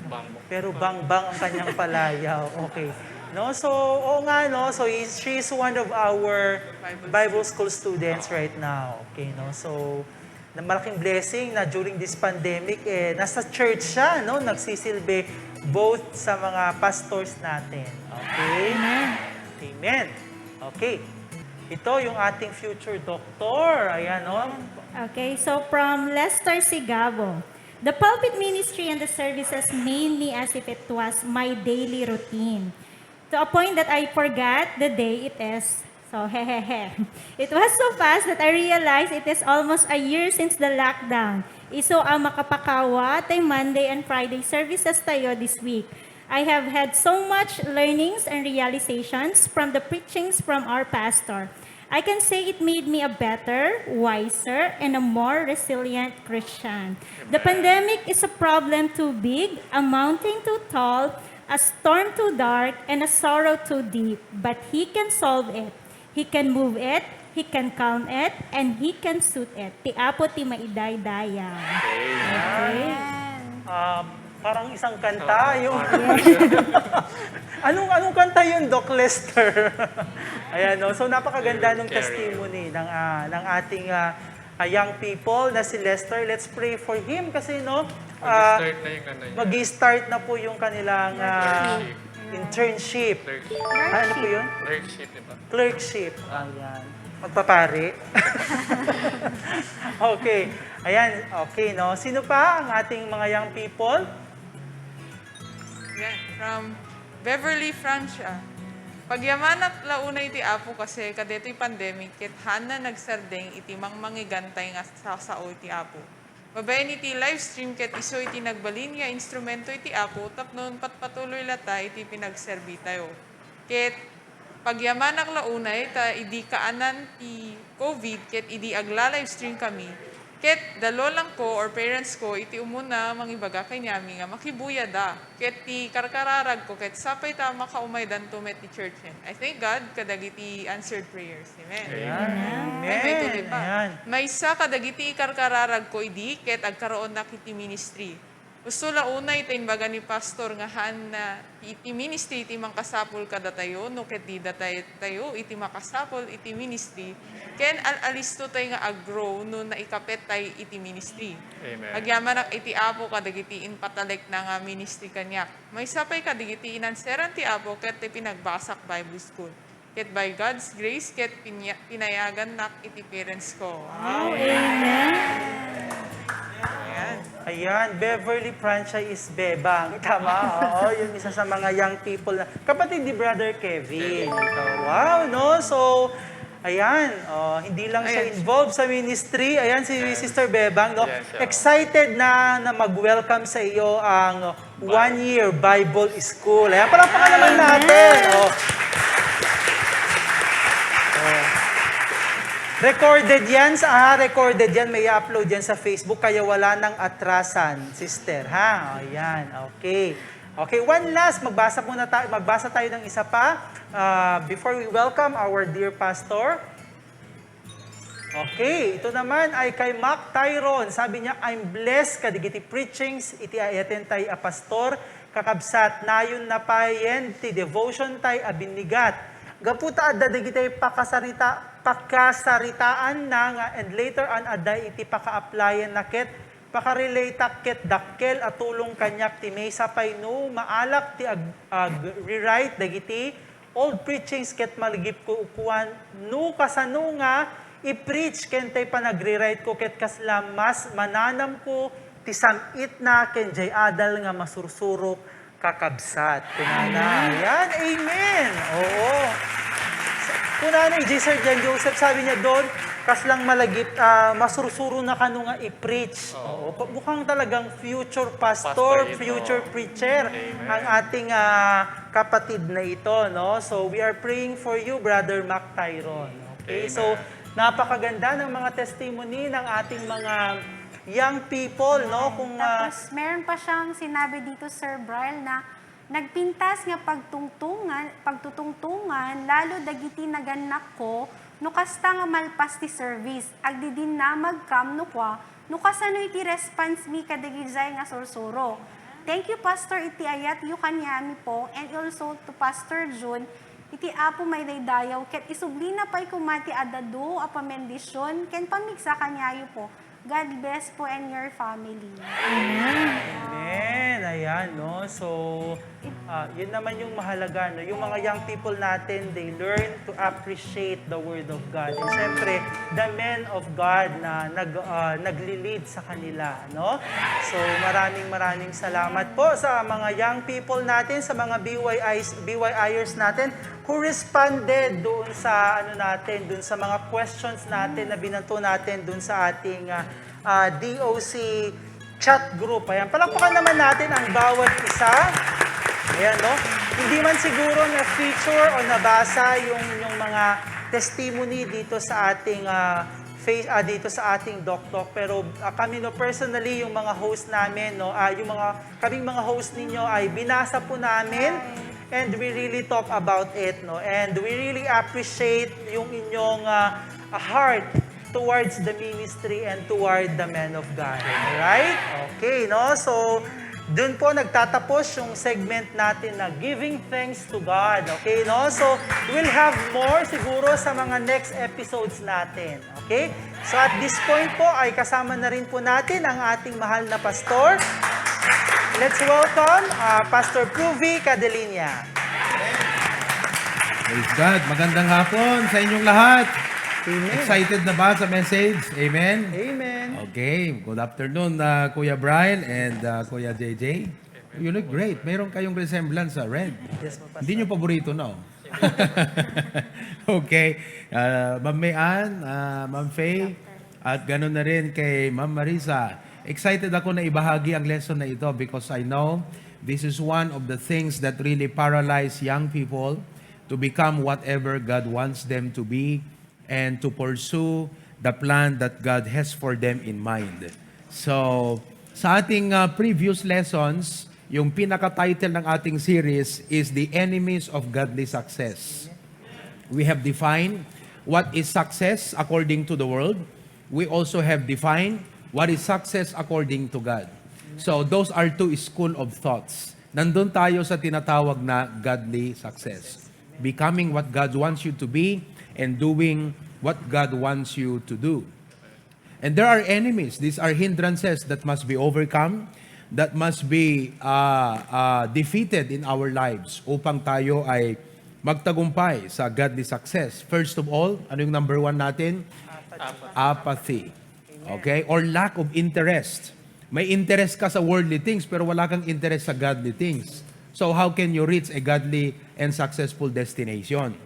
Bang.
Pero Bang Bang ang kanyang palayaw. Okay. No, so, oo nga, no? So, she's one of our Bible school students right now. Okay, no? So, na malaking blessing na during this pandemic, nasa church siya, no? Nagsisilbi both sa mga pastors natin. Okay? Amen. Okay. Ito yung ating future doctor. Ayan, no?
Okay, so from Lester Sigabo, the pulpit ministry and the services made me as if it was my daily routine. To a point that I forgot the day it is. So, hehehe. It was so fast that I realized it is almost a year since the lockdown. Iso ang makapakawa tay Monday and Friday services tayo this week. I have had so much learnings and realizations from the preachings from our pastor. I can say it made me a better, wiser, and a more resilient Christian. The pandemic is a problem too big, a mountain too tall, a storm too dark, and a sorrow too deep. But He can solve it. He can move it, He can calm it, and He can soothe it. Ti apo ti maiday-daya. Okay.
Parang isang kanta yung anong kanta yun, Doc Lester? Ayan, no? So napakaganda ng testimony ng ating young people na si Lester. Let's pray for him kasi
Mag-start na yung ano yun.
mag-start na po yung kanilang internship. Ano po yun?
Clerkship, diba?
Clerkship. Ayan. Magpapari. Okay. Ayan, okay, no? Sino pa ang ating mga young people?
Yan, from Beverly, Francia. Pagyaman at launa iti apo kasi kadeto'y pandemic, ket hana nagsardeng iti mangmangigantay nga sa sao iti apo. Babayan iti live stream ket iso iti nagbalin nga instrumento iti apo, tapnon patpatuloy lata iti pinagserbi tayo. Ket pagyaman ak launay, ta idi kaanan ti COVID, ket idi agla live stream kami, ket dalo lang ko or parents ko iti umuna mangibaga kay nyami nga makibuya da. Ket ti karkararag ko ket sapay ta makaumay dan to met ti church. I thank God kadagiti answered prayers. Amen.
Amen.
Ay, may tuloy pa.
Ayan.
May isa kadagiti karkararag ko idi ket agkaroon na kiti ministry. Gusto la una ito baga ni pastor nga han na iti ministry iti mangkasapol kada tayo, no ket di tayo iti makasapol iti ministry. Ken alisto tayo nga aggrow no naikapet tayo iti ministry.
Amen.
Agyaman ak iti apo kadagiti inpatalek na nga ministry kanyak. May sapay kadagiti inanseran ti apo ket ti pinagbasak Bible school. Ket by God's grace ket pinayagan nak iti parents ko. Wow. Ayan.
Ayan, Beverly Francia is Bebang. Tama, oo. Yung isa sa mga young people na, kapatid ni Brother Kevin. Ito, wow, no? So, ayan, hindi lang siya involved sa ministry. Ayan, si Sister Bebang, no?
Yes, yeah.
Excited na mag-welcome sa iyo ang one-year Bible School. Ayan, palakpakan naman natin. Oh. Recorded yan, may upload yan sa Facebook, kaya wala nang atrasan, sister, ha? O, yan, okay. Okay, one last, magbasa tayo ng isa pa, before we welcome our dear pastor. Okay, ito naman ay kay Mac Tyron, sabi niya, I'm blessed, kadigiti preachings, iti ayaten tay a pastor, kakabsat, nayon na payen, ti devotion tay abinigat, gaputa adda digitay pakasaritaan na nga and later on aday iti paka-applyan na ket pakarelate ket dakkel at tulong kanyak ti may sapay no maalak ti rewrite dagiti old preachings ket maligip ko ukuan no kasano nga i-preach ken tay panagre-write ko ket kasla mas mananam ko ti samit na ken jay adal nga masursurok kakabsat. Kunana. Yan, amen. Oo. Kunana, Sir Jan Joseph, sabi niya doon, kaslang malagip, masursuro na kanu nga i-preach. Oo. Mukhang talagang future pastor,
Pastor ito.
future preacher,
Amen.
ang ating kapatid na ito. No? So, we are praying for you, Brother Mac Tyron. Okay?
Amen.
So, napakaganda ng mga testimony ng ating mga young people, no? Kung
Tapos, meron pa siyang sinabi dito, Sir Brian, na nagpintas nga pagtutungtungan, lalo dagiti naganak ko, no kasta nga malpas ti service, agdi din na magkam no kwa, no kasano iti response mi kadagizay nga sursuro. Thank you, Pastor, iti ayat yu kanyami po, and also to Pastor June, iti apo may daydayaw, ket isubli na pa'y kumati adado, apamendisyon, ken pamigsa kanyayo po. God bless po and your family.
Amen. Ayan, no? So, yun naman yung mahalaga, no? Yung mga young people natin, they learn to appreciate the Word of God. And syempre, the men of God na nagli-lead sa kanila, no? So, maraming salamat po sa mga young people natin, sa mga BYIers natin, who responded doon sa doon sa mga questions natin na binanto natin doon sa ating DOC chat group. Ayan, palakpakan naman natin ang bawat isa. Ayan, no? Hindi man siguro na feature o nabasa yung mga testimony dito sa ating dito sa ating Doc-Talk. Pero kami no, personally, yung mga host namin, no, kaming mga host ninyo ay binasa po namin and we really talk about it. No? And we really appreciate yung inyong heart towards the ministry and toward the men of God. Alright? Okay, no? So, dun po nagtatapos yung segment natin na giving thanks to God. Okay, no? So, we'll have more siguro sa mga next episodes natin. Okay? So, at this point po ay kasama na rin po natin ang ating mahal na pastor. Let's welcome Pastor Pruvi Cadelinia.
Praise God. Magandang hapon sa inyong lahat.
Amen.
Excited na ba sa message? Amen?
Amen.
Okay. Good afternoon, Kuya Brian and Kuya JJ. You look great. Meron kayong resemblance sa red.
Yes, po, Pastor.
Hindi nyo paborito, no? Okay. Ma'am Mayan, Ma'am Faye, at ganoon na rin kay Ma'am Marisa. Excited ako na ibahagi ang lesson na ito because I know this is one of the things that really paralyze young people to become whatever God wants them to be and to pursue the plan that God has for them in mind. So, sa ating previous lessons, yung pinaka-title ng ating series is The Enemies of Godly Success. We have defined what is success according to the world. We also have defined what is success according to God. So, those are two school of thoughts. Nandun tayo sa tinatawag na godly success. Becoming what God wants you to be and doing what God wants you to do. And there are enemies. These are hindrances that must be overcome, that must be defeated in our lives upang tayo ay magtagumpay sa godly success. First of all, ano yung number one natin? Apathy. Okay? Or lack of interest. May interest ka sa worldly things pero wala kang interest sa godly things. So how can you reach a godly and successful destination?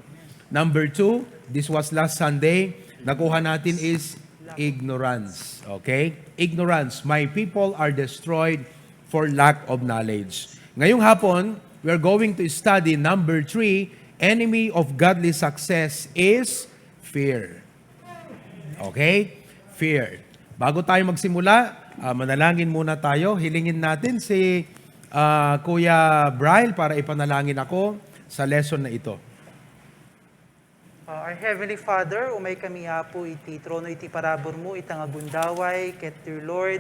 Number two, this was last Sunday, nakuha natin is ignorance. Okay? Ignorance. My people are destroyed for lack of knowledge. Ngayong hapon, we are going to study number 3, enemy of godly success is fear. Okay? Fear. Bago tayo magsimula, manalangin muna tayo. Hilingin natin si Kuya Brian para ipanalangin ako sa lesson na ito.
Our Heavenly Father, umay kami apo iti trono iti parabor mo itang agundaway ket dear Lord,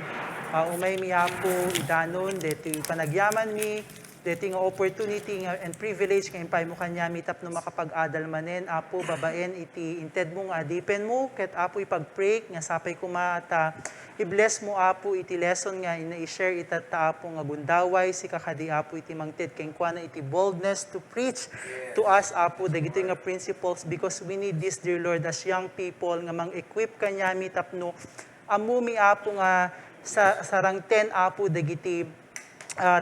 umay mi apo idanon deti panagyaman mi deti nga opportunity nga and privilege nga impay mo kanya mitap no makapag-adal manen apo babaen iti inted mo nga adipen mo ket apo ipag-pray nga sapay kuma at i-bless mo apo iti lesson nga ina-share itata apo nga gundaway si kakadi apo iti mangted ken kuana iti boldness to preach to us apo dagiti nga principles because we need this dear Lord as young people nga mang-equip kanya mitapno amumi apo nga sa sarang 10 apo dagiti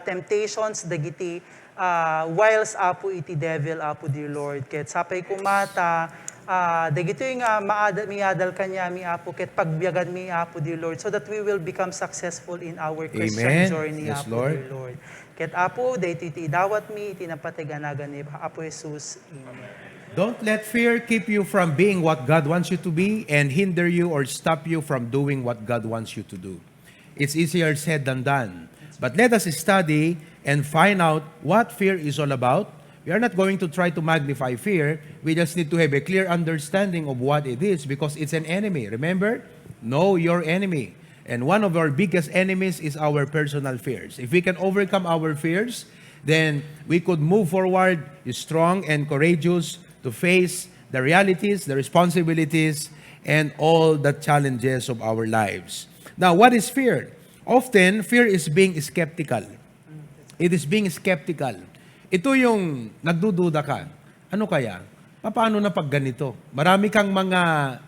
temptations dagiti wiles apo iti devil apo dear Lord ket sapay kumata dagito yung miadal kanya mi apo ket pagbiagad mi apo dear Lord so that we will become successful in our Christian
Amen.
journey
Yes,
apo
Lord.
dear Lord ket apo dayto iti dawat mi iti napatiganagan ni apo Jesus. Amen.
Don't let fear keep you from being what God wants you to be and hinder you or stop you from doing what God wants you to do. It's easier said than done. But let us study and find out what fear is all about. We are not going to try to magnify fear. We just need to have a clear understanding of what it is because it's an enemy. Remember? Know your enemy. And one of our biggest enemies is our personal fears. If we can overcome our fears, then we could move forward strong and courageous to face the realities, the responsibilities, and all the challenges of our lives. Now, what is fear? Often, fear is being skeptical. It is being skeptical. Ito yung nagdududa ka. Ano kaya? Paano na pag ganito? Marami kang mga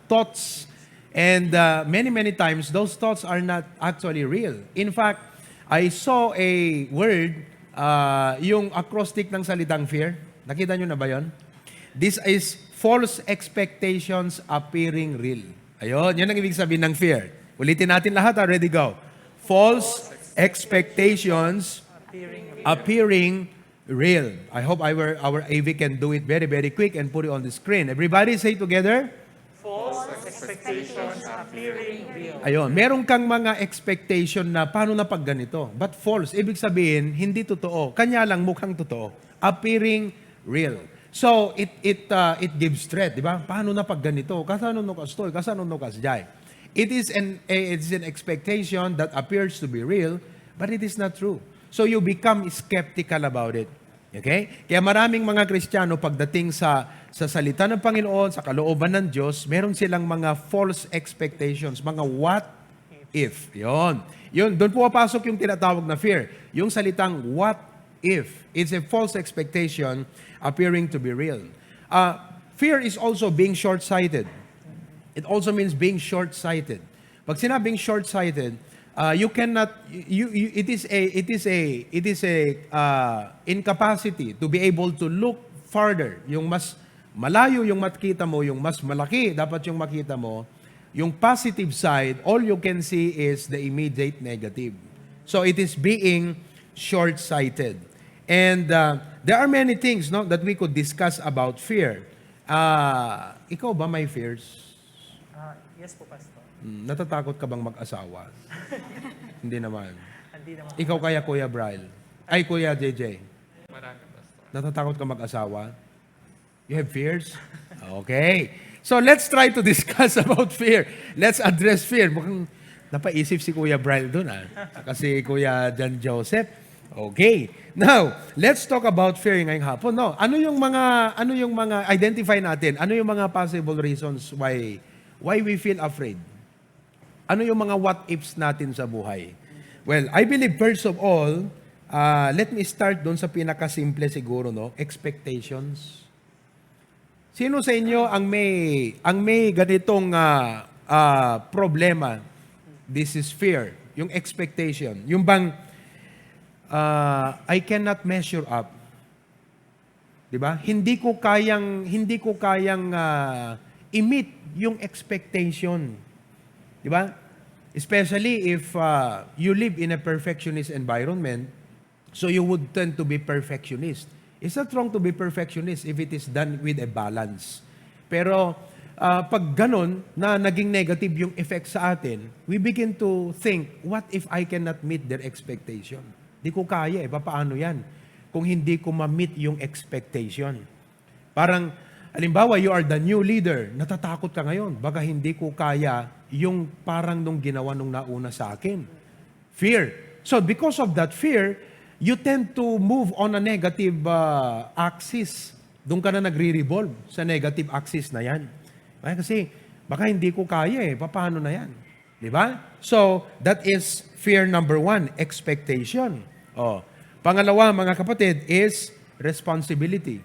thoughts and many times, those thoughts are not actually real. In fact, I saw a word, yung acrostic ng salitang fear. Nakita nyo na ba yon? This is false expectations appearing real. Ayun, yan ang ibig sabihin ng fear. Ulitin natin lahat, ready, go. False expectations appearing real. I hope our AV can do it very, very quick and put it on the screen. Everybody say together.
False expectations appearing real.
Ayun, meron kang mga expectation na paano na pag ganito. But false, ibig sabihin, hindi totoo. Kanya lang mukhang totoo. Appearing real. So, it gives threat, di ba? Paano na pag ganito? Kasano no kastoy? Kasano no kasjay? It's an expectation that appears to be real, but it is not true. So, you become skeptical about it. Okay? Kaya maraming mga Kristiyano pagdating sa salita ng Panginoon, sa kalooban ng Diyos, meron silang mga false expectations, mga what if. Yun, doon pumapasok yung tinatawag na fear. Yung salitang what if. It's a false expectation appearing to be real. Fear is also being short-sighted. It also means being short-sighted. Pag sinabing short-sighted, you cannot. It is a incapacity to be able to look farther. Yung mas malayo yung makita mo, yung mas malaki dapat yung makita mo. Yung positive side, all you can see is the immediate negative. So it is being short-sighted. And there are many things, no, that we could discuss about fear. Ikaw ba may fears?
Yes po, Pastor.
Natatakot ka bang mag-asawa? Hindi naman.
Hindi naman.
Ikaw kaya, Kuya Bryle? Ay, Kuya JJ?
Marami, Pastor.
Natatakot ka mag-asawa? You have fears? Okay. So, let's try to discuss about fear. Let's address fear. Mukhang napaisip si Kuya Bryle dun, Kasi Kuya John Joseph. Okay. Now, let's talk about fear ngayong hapon. No? Ano yung mga identify natin? Ano yung mga possible reasons why we feel afraid? Ano yung mga what ifs natin sa buhay? Well, I believe first of all, let me start doon sa pinakasimple siguro, no? Expectations. Sino sa inyo ang may ganitong problema? This is fear, yung expectation. Yung bang I cannot measure up. 'Di ba? Hindi ko kayang i-meet yung expectation. 'Di ba? Especially if you live in a perfectionist environment, so you would tend to be perfectionist. It's not wrong to be perfectionist if it is done with a balance. Pero pag ganun na naging negative yung effect sa atin, we begin to think, what if I cannot meet their expectation? Di ko kaya paano yan? Kung hindi ko ma-meet yung expectation. Parang, halimbawa, you are the new leader, natatakot ka ngayon, baka hindi ko kaya yung parang nung ginawa nung nauna sa akin. Fear. So, because of that fear, you tend to move on a negative axis. Doon ka na nagre-revolve sa negative axis na yan. Kasi, baka hindi ko kaya paano na yan? Di ba? So, that is fear number 1, expectation. Pangalawa, mga kapatid, is responsibility.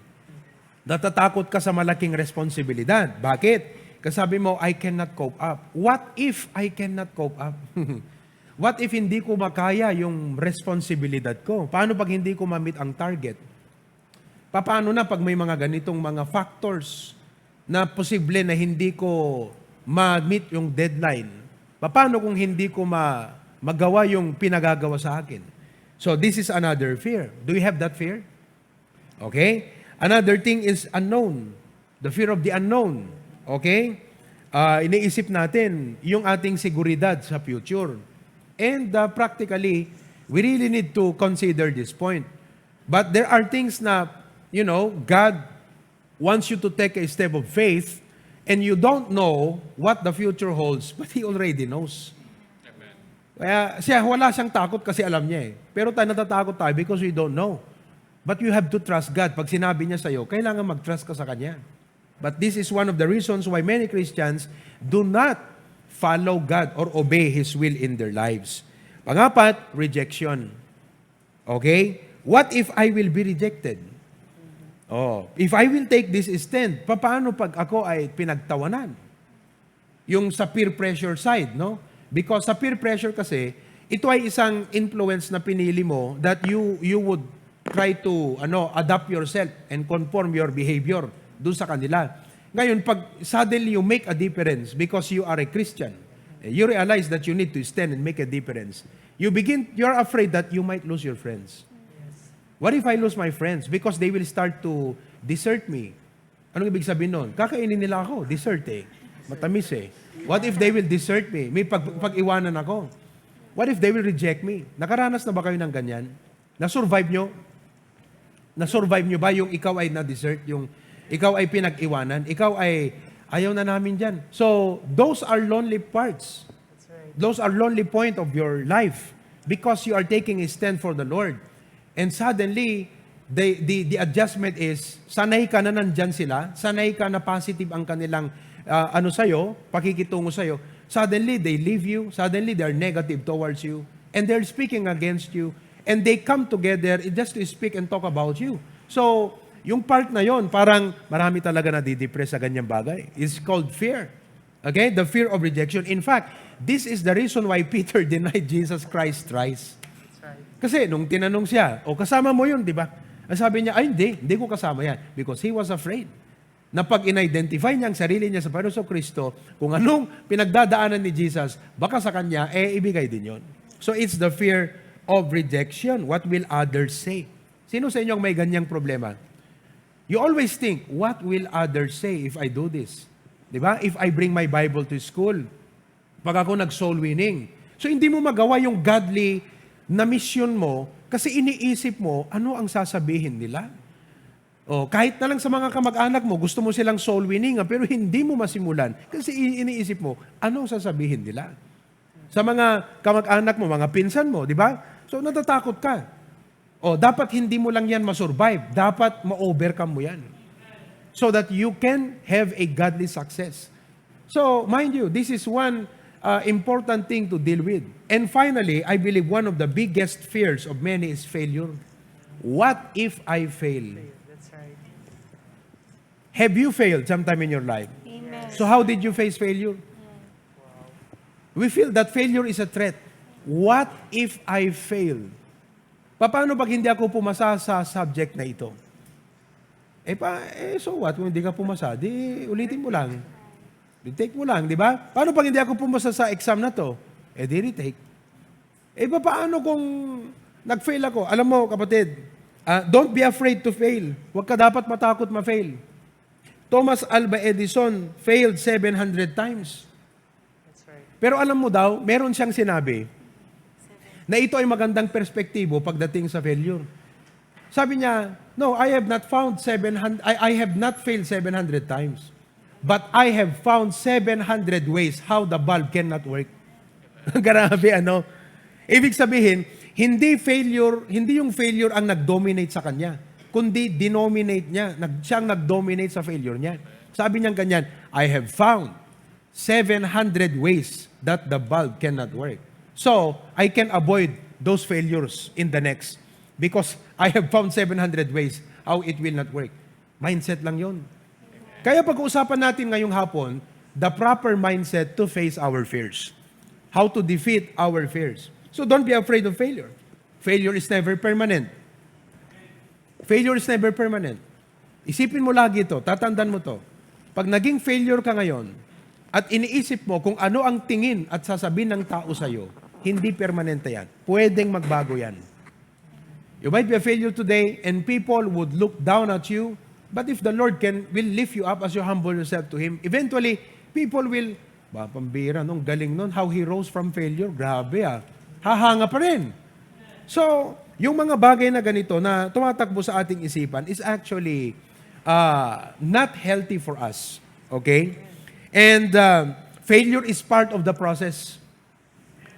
Natatakot ka sa malaking responsibilidad. Bakit? Kasi sabi mo, I cannot cope up. What if I cannot cope up? What if hindi ko makaya yung responsibilidad ko? Paano pag hindi ko ma-meet ang target? Paano na pag may mga ganitong mga factors na posible na hindi ko ma-meet yung deadline? Paano kung hindi ko magawa yung pinagagawa sa akin? So this is another fear. Do you have that fear? Okay? Another thing is unknown. The fear of the unknown. Okay? Iniisip natin yung ating seguridad sa future. And practically, we really need to consider this point. But there are things na, God wants you to take a step of faith and you don't know what the future holds, but He already knows. Kaya wala siyang takot kasi alam niya Pero tayo natatakot tayo because we don't know. But you have to trust God. Pag sinabi niya sa'yo, kailangan mag-trust ka sa Kanya. But this is one of the reasons why many Christians do not follow God or obey His will in their lives. Pangapat, rejection. Okay? What if I will be rejected? If I will take this stand, paano pag ako ay pinagtawanan? Yung sa peer pressure side, no? Because sa peer pressure kasi, ito ay isang influence na pinili mo that you would try to adapt yourself and conform your behavior doon sa kanila. Ngayon, pag suddenly you make a difference because you are a Christian, you realize that you need to stand and make a difference. You're afraid that you might lose your friends. What if I lose my friends? Because they will start to desert me. Anong ibig sabihin nun? Kakainin nila ako. Desert eh. Matamis eh. What if they will desert me? May pag-iwanan ako. What if they will reject me? Nakaranas na ba kayo ng ganyan? Na-survive nyo? Na-survive nyo ba yung ikaw ay na-desert? Yung ikaw ay pinag-iwanan? Ikaw ay ayaw na namin dyan. So, those are lonely parts. Those are lonely point of your life because you are taking a stand for the Lord. And suddenly, the adjustment is, sanay ka na nandyan sila, sanay ka na positive ang kanilang sa'yo, pakikitungo sa'yo. Suddenly, they leave you. Suddenly, they are negative towards you. And they're speaking against you. And they come together just to speak and talk about you. So, yung part na yon, parang marami talaga nadidepress sa ganyang bagay. It's called fear. Okay? The fear of rejection. In fact, this is the reason why Peter denied Jesus Christ thrice. Kasi nung tinanong siya, kasama mo yun, di ba? Ang sabi niya, ay hindi ko kasama yan. Because he was afraid. Na pag in-identify niya ang sarili niya sa Panginoon Kristo, kung anong pinagdadaanan ni Jesus, baka sa kanya, ibigay din yon. So it's the fear of rejection. What will others say? Sino sa inyo ang may ganyang problema? You always think, what will others say if I do this? Di ba? If I bring my Bible to school, pag ako nag-soul winning. So hindi mo magawa yung godly na mission mo kasi iniisip mo, ano ang sasabihin nila? Kahit na lang sa mga kamag-anak mo, gusto mo silang soul winning, pero hindi mo masimulan kasi iniisip mo, ano ang sasabihin nila? Sa mga kamag-anak mo, mga pinsan mo, di ba? So natatakot ka. Dapat hindi mo lang yan masurvive. Dapat ma-overcome mo yan. So that you can have a godly success. So, mind you, this is one important thing to deal with. And finally, I believe one of the biggest fears of many is failure. What if I fail?
That's right.
Have you failed sometime in your life?
Amen.
So how did you face failure? We feel that failure is a threat. What if I fail? Paano pag hindi ako pumasa sa subject na ito? So what? Kung hindi ka pumasa, di ulitin mo lang. Retake mo lang, di ba? Paano pag hindi ako pumasa sa exam na to? Di retake. Paano kung nag-fail ako? Alam mo, kapatid, don't be afraid to fail. Huwag ka dapat matakot ma-fail. Thomas Alva Edison failed 700 times.
That's right.
Pero alam mo daw, meron siyang sinabi na ito ay magandang perspektibo pagdating sa failure. Sabi niya, no, I have not failed 700 times. But I have found 700 ways how the bulb cannot work. Grabe, ano? Ibig sabihin, hindi yung failure ang nag-dominate sa kanya, kundi denominate niya. Siyang nag-dominate sa failure niya. Sabi niya ganyan, I have found 700 ways that the bulb cannot work. So, I can avoid those failures in the next because I have found 700 ways how it will not work. Mindset lang yon. Kaya pag-uusapan natin ngayong hapon, the proper mindset to face our fears. How to defeat our fears. So don't be afraid of failure. Failure is never permanent. Failure is never permanent. Isipin mo lagi ito, tatandaan mo to. Pag naging failure ka ngayon, at iniisip mo kung ano ang tingin at sasabihin ng tao sa'yo, hindi permanente yan. Pwedeng magbago yan. You might be a failure today and people would look down at you. But if the Lord will lift you up as you humble yourself to Him, eventually, people will, pambira, nung galing nun, how he rose from failure, grabe hahanga pa rin. So, yung mga bagay na ganito na tumatakbo sa ating isipan is actually not healthy for us. Okay? And failure is part of the process.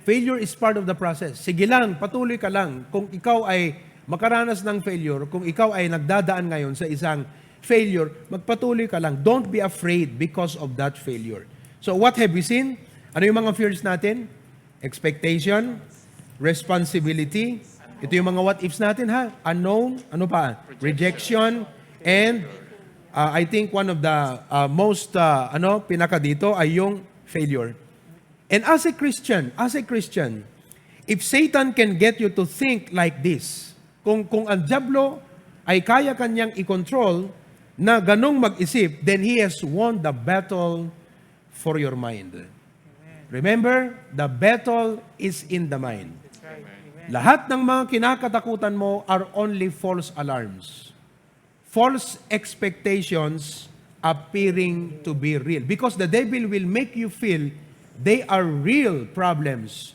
Failure is part of the process. Sige lang, patuloy ka lang. Kung ikaw ay makaranas ng failure, kung ikaw ay nagdadaan ngayon sa isang failure, magpatuloy ka lang. Don't be afraid because of that failure. So what have we seen? Ano yung mga fears natin? Expectation, responsibility. Ito yung mga what ifs natin, unknown, ano pa? Rejection, and I think one of the most pinaka dito ay yung failure. And as a Christian, if Satan can get you to think like this, kung ang diablo ay kaya kanyang i-control na ganong mag-isip, then he has won the battle for your mind. Remember, the battle is in the mind.
That's right.
Lahat ng mga kinakatakutan mo are only false alarms. False expectations appearing to be real. Because the devil will make you feel they are real problems.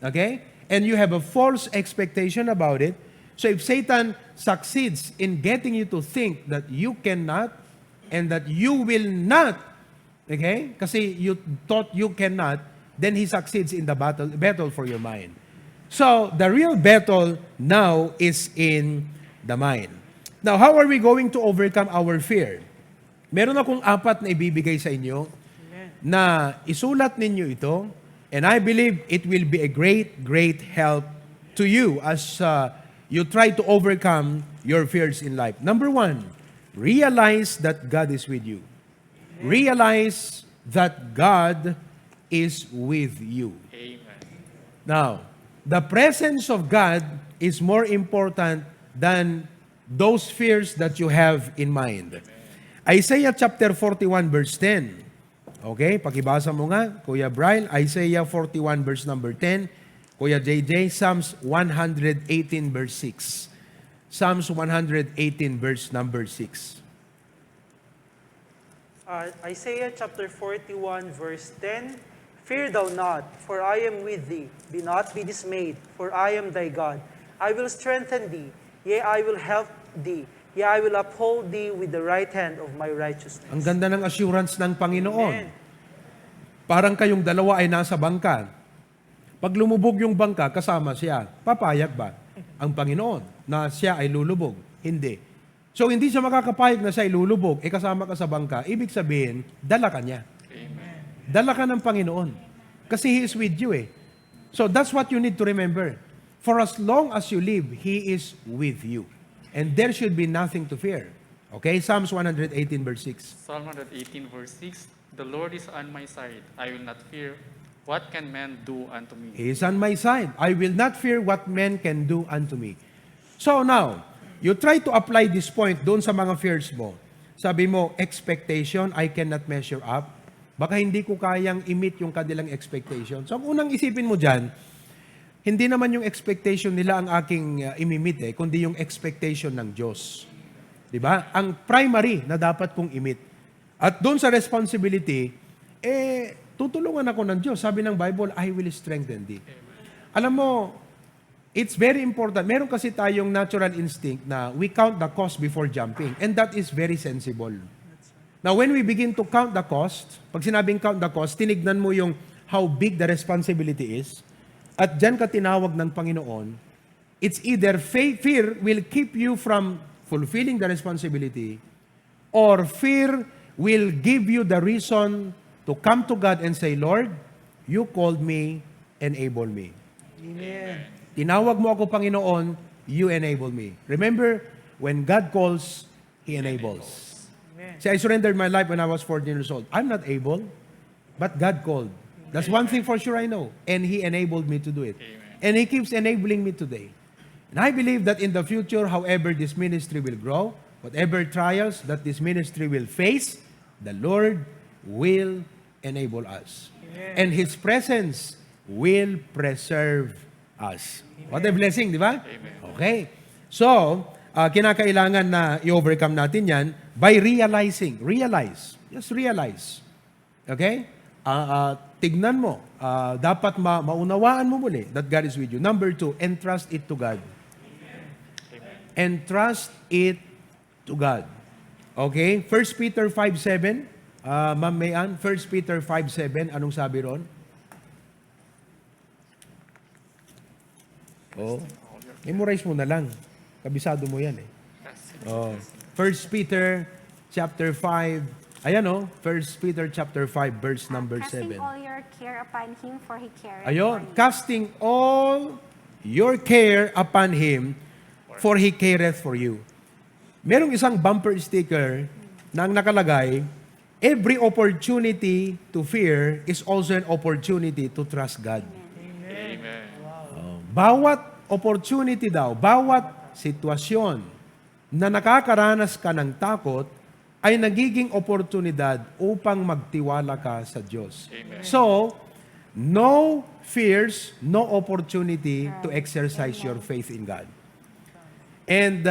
Okay? And you have a false expectation about it. So if Satan succeeds in getting you to think that you cannot and that you will not, okay? Kasi you thought you cannot, then he succeeds in the battle for your mind. So the real battle now is in the mind. Now, how are we going to overcome our fear? Meron akong 4 na ibibigay sa inyo na isulat ninyo ito, and I believe it will be a great, great help to you as you try to overcome your fears in life. Number 1, realize that God is with you. Realize that God is with you.
Amen.
Now, the presence of God is more important than those fears that you have in mind. Isaiah chapter 41 verse 10. Okay, pakibasa mo nga, Kuya Brian, Isaiah 41 verse number 10. Kuya JJ, Psalms 118 verse 6. Psalms 118 verse number 6.
Isaiah chapter 41 verse 10, Fear thou not, for I am with thee. Be not be dismayed, for I am thy God. I will strengthen thee, yea, I will help thee. Yea, I will uphold thee with the right hand of my righteousness.
Ang ganda ng assurance ng Panginoon.
Amen.
Parang kayong dalawa ay nasa bangka. Pag lumubog yung bangka, kasama siya. Papayag ba ang Panginoon na siya ay lulubog? Hindi. So, hindi siya makakapayag na siya ay lulubog, kasama ka sa bangka. Ibig sabihin, dala ka niya.
Amen.
Dala ka ng Panginoon. Kasi He is with you eh. So, that's what you need to remember. For as long as you live, He is with you. And there should be nothing to fear. Okay? Psalms 118 verse 6.
Psalm 118 verse 6, The Lord is on my side. I will not fear. What can man do unto me?
He is on my side. I will not fear what men can do unto me. So now, you try to apply this point doon sa mga fears mo. Sabi mo, expectation, I cannot measure up. Baka hindi ko kayang i-meet yung kanilang expectation. So, ang unang isipin mo dyan, hindi naman yung expectation nila ang aking imimit kundi yung expectation ng Diyos. Diba? Ang primary na dapat kong imit. At doon sa responsibility, tutulungan ako ng Diyos. Sabi ng Bible, I will strengthen thee. Alam mo, it's very important. Meron kasi tayong natural instinct na we count the cost before jumping. And that is very sensible. Now, when we begin to count the cost, pag sinabing count the cost, tinignan mo yung how big the responsibility is. At dyan ka tinawag ng Panginoon, it's either fear will keep you from fulfilling the responsibility, or fear will give you the reason to come to God and say, Lord, you called me, enable me.
Amen.
Tinawag mo ako, Panginoon, you enable me. Remember, when God calls, He enables.
Amen.
See, I surrendered my life when I was 14 years old. I'm not able, but God called. That's one thing for sure I know. And He enabled me to do it. And He keeps enabling me today. And I believe that in the future, however this ministry will grow, whatever trials that this ministry will face, the Lord will enable us. And His presence will preserve us. What a blessing, di ba? Okay. So, kinakailangan na i-overcome natin yan by realizing. Realize. Just realize. Okay? Tignan mo. Dapat maunawaan mo muli that God is with you. Number 2, entrust it to God. Entrust it to God. Okay? 1 Peter 5:7. Ma'am Mayan, 1 Peter 5:7. Anong sabi ron? Oh. Memorize mo na lang. Kabisado mo yan eh. Oh. 1 Peter chapter 5. Ayan oh. 1 Peter chapter 5 verse number 7.
Casting all your care upon Him, for He careth
Ayun.
for you.
Casting all your care upon Him, for He careth for you. Merong isang bumper sticker na ang nakalagay, every opportunity to fear is also an opportunity to trust God.
Amen.
Bawat opportunity daw, bawat sitwasyon na nakakaranas ka ng takot, ay nagiging oportunidad upang magtiwala ka sa Diyos.
Amen.
So, No fears, no opportunity to exercise your faith in God. And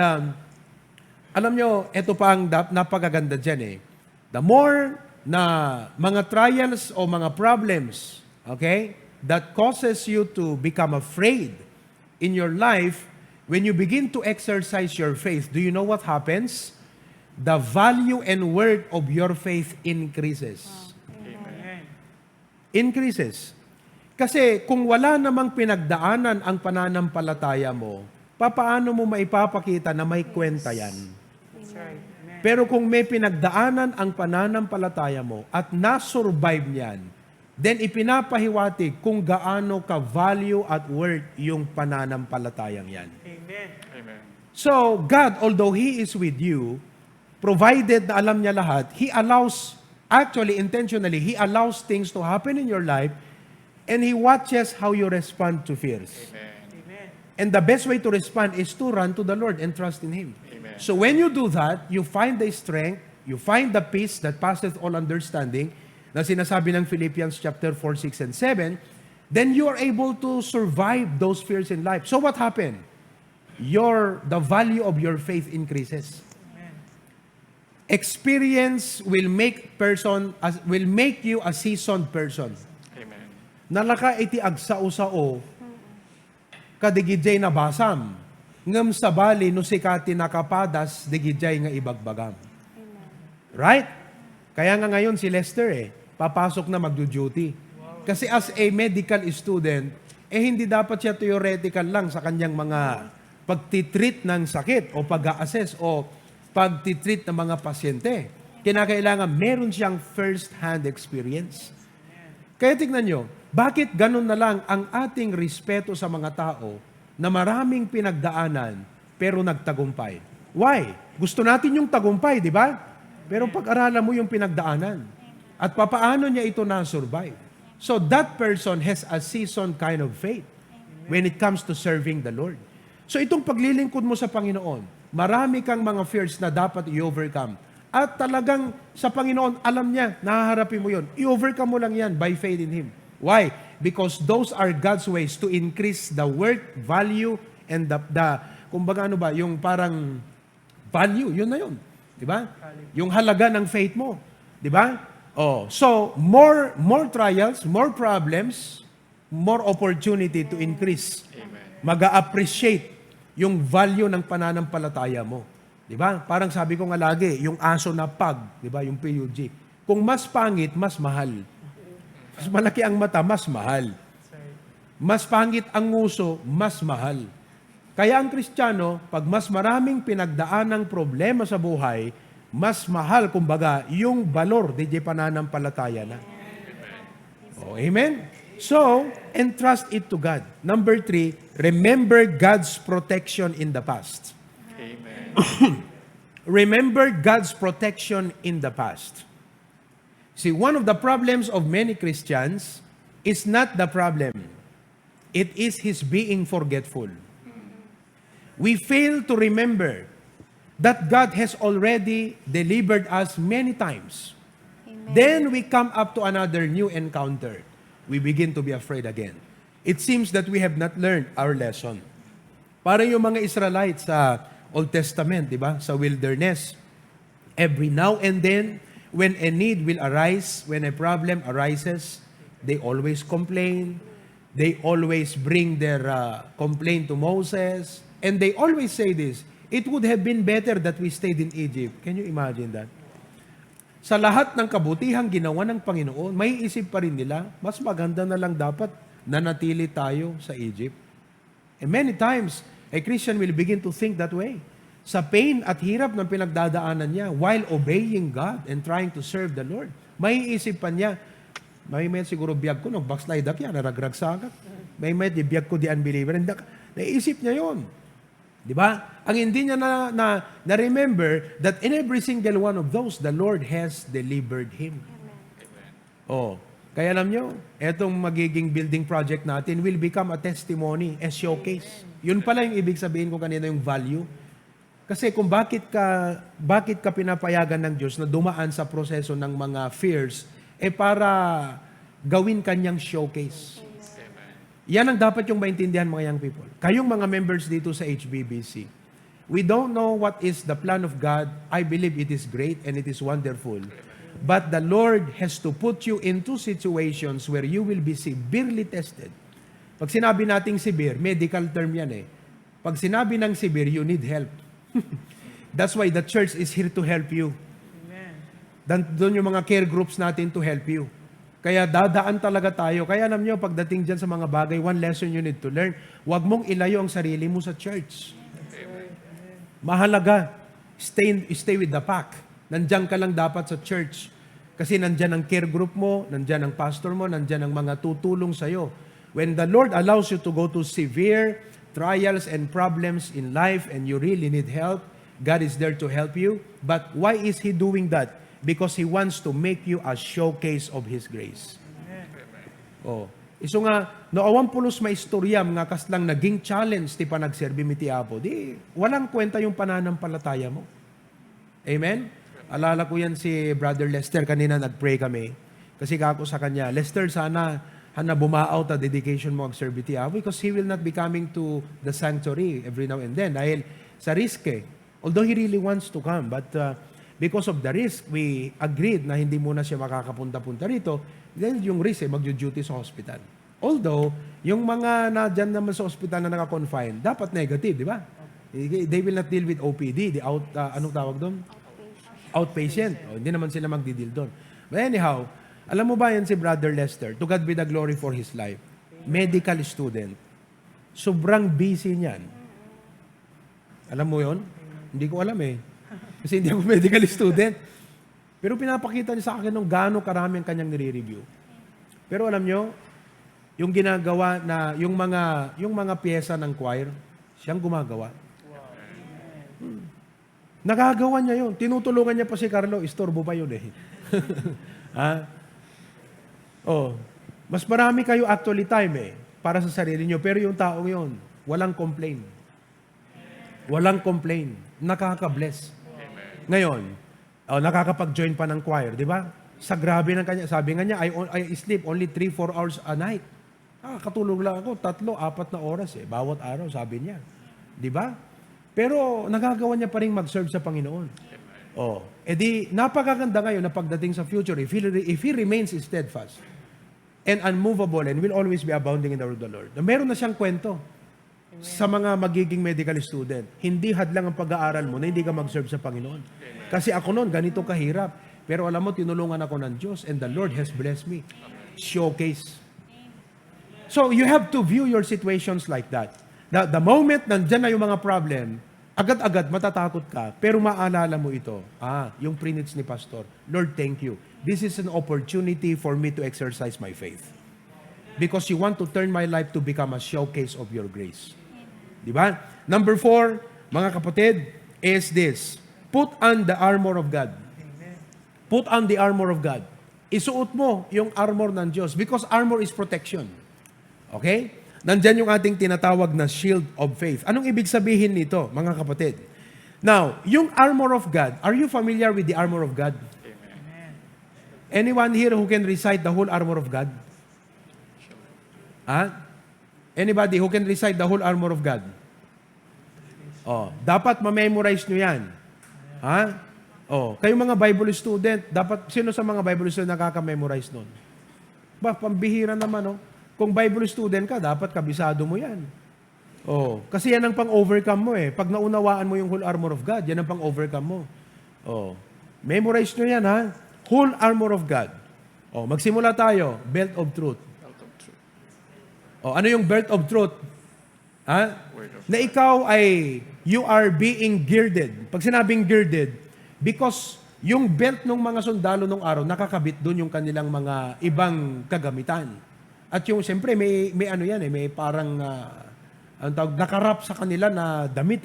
alam nyo, ito pa ang napakaganda dyan eh. The more na mga trials o mga problems, okay, that causes you to become afraid in your life, when you begin to exercise your faith, do you know what happens? The value and worth of your faith increases. Increases. Kasi kung wala namang pinagdaanan ang pananampalataya mo, papaano mo maipapakita na may kwenta yan? Pero kung may pinagdaanan ang pananampalataya mo at na-survive niyan, then ipinapahiwatig kung gaano ka-value at worth yung pananampalatayang yan.
Amen.
Amen.
So, God, although He is with you, provided na alam niya lahat, He allows, actually, intentionally, He allows things to happen in your life and He watches how you respond to fears.
Amen.
And the best way to respond is to run to the Lord and trust in Him.
Amen.
So when you do that, you find the strength, you find the peace that passeth all understanding, na sinasabi ng Philippians chapter 4, 6, and 7, then you are able to survive those fears in life. So what happened? The value of your faith increases. Experience will make you a seasoned person.
Amen.
Nalaka iti agsao-sao, kadigidjay na basam, ngam sa bali no sikati nakapadas, digidjay nga ibagbagam. Right? Kaya nga ngayon si Lester papasok na magdo-duty. Kasi as a medical student, hindi dapat siya theoretical lang sa kanyang mga pagtitreat ng sakit o pag-a-assess o pagtitreat ng mga pasyente. Kinakailangan meron siyang first-hand experience. Kaya tignan nyo, bakit ganun na lang ang ating respeto sa mga tao na maraming pinagdaanan pero nagtagumpay? Why? Gusto natin yung tagumpay, di ba? Pero pag-aralan mo yung pinagdaanan at papaano niya ito na-survive. So that person has a seasoned kind of faith when it comes to serving the Lord. So itong paglilingkod mo sa Panginoon, marami kang mga fears na dapat i-overcome. At talagang sa Panginoon, alam niya, nahaharapin mo yun. I-overcome mo lang yan by faith in Him. Why? Because those are God's ways to increase the worth, value, and kumbaga ano ba, yung parang value, yun na yun. Di ba? Yung halaga ng faith mo. Di ba? So, more trials, more problems, more opportunity to increase. Mag-a-appreciate yung value ng pananampalataya mo. Di ba? Parang sabi ko nga lagi, yung aso na pag, di ba? Yung PUG. Kung mas pangit, mas mahal. Mas malaki ang mata, mas mahal. Mas pangit ang nguso, mas mahal. Kaya ang Kristiyano, pag mas maraming pinagdaan ng problema sa buhay, mas mahal, kumbaga, yung valor di pananampalataya na. Amen? So, entrust it to God. Number 3, remember God's protection in the past.
Amen.
Remember God's protection in the past. See, one of the problems of many Christians is not the problem. It is his being forgetful. We fail to remember that God has already delivered us many times.
Amen.
Then we come up to another new encounter. We begin to be afraid again. It seems that we have not learned our lesson. Para yung mga Israelites sa Old Testament, di ba? Sa wilderness. Every now and then, when a need will arise, when a problem arises, they always complain. They always bring their complaint to Moses. And they always say this, it would have been better that we stayed in Egypt. Can you imagine that? Sa lahat ng kabutihang ginawa ng Panginoon, may isip pa rin nila, mas maganda na lang dapat nanatili tayo sa Egypt. And many times, a Christian will begin to think that way. Sa pain at hirap ng pinagdadaanan niya while obeying God and trying to serve the Lord, may isip pa niya, may siguro biyag ko, backslide ako yan, naragrag sa akat. May biyag ko di unbeliever. Naisip niya yon. Di ba? Ang hindi niya na-remember that in every single one of those, the Lord has delivered him. Kaya alam nyo, etong magiging building project natin will become a testimony, a showcase. Yun pala yung ibig sabihin ko kanina, yung value. Kasi kung bakit ka pinapayagan ng Diyos na dumaan sa proseso ng mga fears, para gawin kanyang showcase. Yan ang dapat yung maintindihan mga young people. Kayong mga members dito sa HBBC, we don't know what is the plan of God. I believe it is great and it is wonderful. But the Lord has to put you into situations where you will be severely tested. Pag sinabi nating severe, medical term yan eh. Pag sinabi ng severe, you need help. That's why the church is here to help you. Doon yung mga care groups natin to help you. Kaya dadaan talaga tayo. Kaya alam nyo, pagdating dyan sa mga bagay, one lesson you need to learn, huwag mong ilayo ang sarili mo sa church. Mahalaga, stay with the pack. Nandyan ka lang dapat sa church. Kasi nandyan ang care group mo, nandyan ang pastor mo, nandyan ang mga tutulong sa'yo. When the Lord allows you to go to severe trials and problems in life and you really need help, God is there to help you. But why is He doing that? Because He wants to make you a showcase of His grace. Oh. Iso nga, noawang pulos may istorya, mga kaslang naging challenge ti panagserbi miti Apo. Di, walang kwenta yung pananampalataya mo. Amen? Alala ko yan si Brother Lester, kanina nag-pray kami. Kasi kako sa kanya, Lester, sana bumaaw ta dedication mo agserbi ti Apo because he will not be coming to the sanctuary every now and then. Dahil sa risk eh. Although he really wants to come, but because of the risk, we agreed na hindi muna siya makakapunta-punta rito. Then yung risk eh, mag-duty sa hospital. Although, yung mga na dyan naman sa hospital na naka-confine, dapat negative, di ba? They will not deal with OPD, anong tawag doon? Outpatient. O, hindi naman sila magdidil doon. But anyhow, alam mo ba yan si Brother Lester? To God be the glory for his life. Medical student. Sobrang busy niyan. Alam mo yon? Hindi ko alam eh. Kasi hindi ako medical student. Pero pinapakita niya sa akin nung gaano karami ang kanyang nire-review. Pero alam nyo, yung ginagawa na, yung mga pyesa ng choir, siyang gumagawa. Nagagawa niya yun. Tinutulungan niya pa si Carlo, istorbo pa yun eh. Mas marami kayo actually time eh, para sa sarili niyo. Pero yung taong yun, walang complain. Walang complain. Nakaka-bless. Ngayon, nakakapag-join pa ng choir, di ba? Sa grabe ng kanya, sabi nga niya, I sleep only 3-4 hours a night. Nakakatulog lang ako, 3-4 na oras eh, bawat araw, sabi niya. Di ba? Pero nagagawa niya pa rin mag-serve sa Panginoon. Edi, napakaganda ngayon na pagdating sa future, if he remains steadfast and unmovable and will always be abounding in the word of the Lord. Meron na siyang kwento sa mga magiging medical student. Hindi hadlang ang pag-aaral mo na hindi ka mag-serve sa Panginoon. Kasi ako noon, ganito kahirap. Pero alam mo, tinulungan ako ng Diyos and the Lord has blessed me. Showcase. So, you have to view your situations like that. The moment nandyan na yung mga problem, agad-agad matatakot ka, pero maalala mo ito. Yung pre-needs ni Pastor. Lord, thank you. This is an opportunity for me to exercise my faith. Because you want to turn my life to become a showcase of your grace. Diba? Number 4, mga kapatid, is this. Put on the armor of God. Put on the armor of God. Isuot mo yung armor ng Diyos because armor is protection. Okay? Nandyan yung ating tinatawag na shield of faith. Anong ibig sabihin nito, mga kapatid? Now, yung armor of God, are you familiar with the armor of God? Amen. Anyone here who can recite the whole armor of God? Anybody who can recite the whole armor of God? Dapat ma-memorize nyo yan. Kayo mga Bible student, dapat, sino sa mga Bible student nakaka-memorize nun? Pambihira naman, Kung Bible student ka, dapat kabisado mo yan. Kasi yan ang pang-overcome mo eh. Pag naunawaan mo yung whole armor of God, yan ang pang-overcome mo. Memorize nyo yan, Whole armor of God. Magsimula tayo, belt of truth. Ano yung belt of truth? Na ikaw ay, you are being girded. Pag sinabing girded, because yung belt ng mga sundalo nung araw, nakakabit doon yung kanilang mga ibang kagamitan. At yung, siyempre, may ano yan may parang, nakarap sa kanila na damit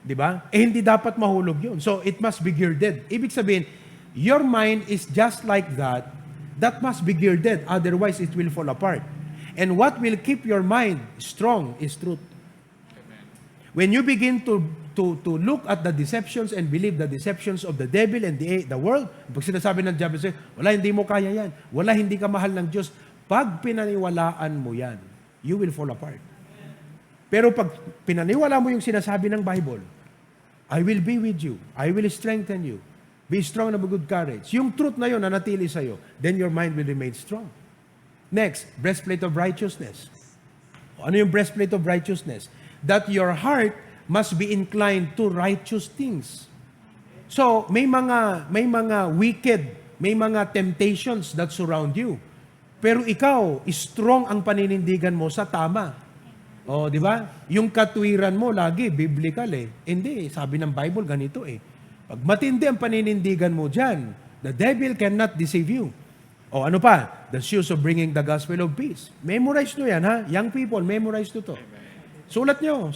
Di ba? Hindi dapat mahulog yun. So, it must be girded. Ibig sabihin, your mind is just like that. That must be girded. Otherwise, it will fall apart. And what will keep your mind strong is truth. When you begin to look at the deceptions and believe the deceptions of the devil and the world, pag sinasabi ng devil sa'yo, wala, hindi mo kaya yan. Wala, hindi ka mahal ng Diyos. Pag pinaniwalaan mo yan, you will fall apart. Pero pag pinaniwala mo yung sinasabi ng Bible, I will be with you. I will strengthen you. Be strong and of good courage. Yung truth na yun, nanatili sa'yo, then your mind will remain strong. Next, breastplate of righteousness. Ano yung breastplate of righteousness? That your heart must be inclined to righteous things. So, may mga wicked, may mga temptations that surround you. Pero ikaw, strong ang paninindigan mo sa tama. O, di ba? Yung katwiran mo lagi, biblical eh. Hindi, sabi ng Bible ganito eh. Pag matindi ang paninindigan mo dyan, the devil cannot deceive you. O ano pa? The shoes of bringing the gospel of peace. Memorize nyo yan, ha? Young people, memorize nyo to. Sulat nyo.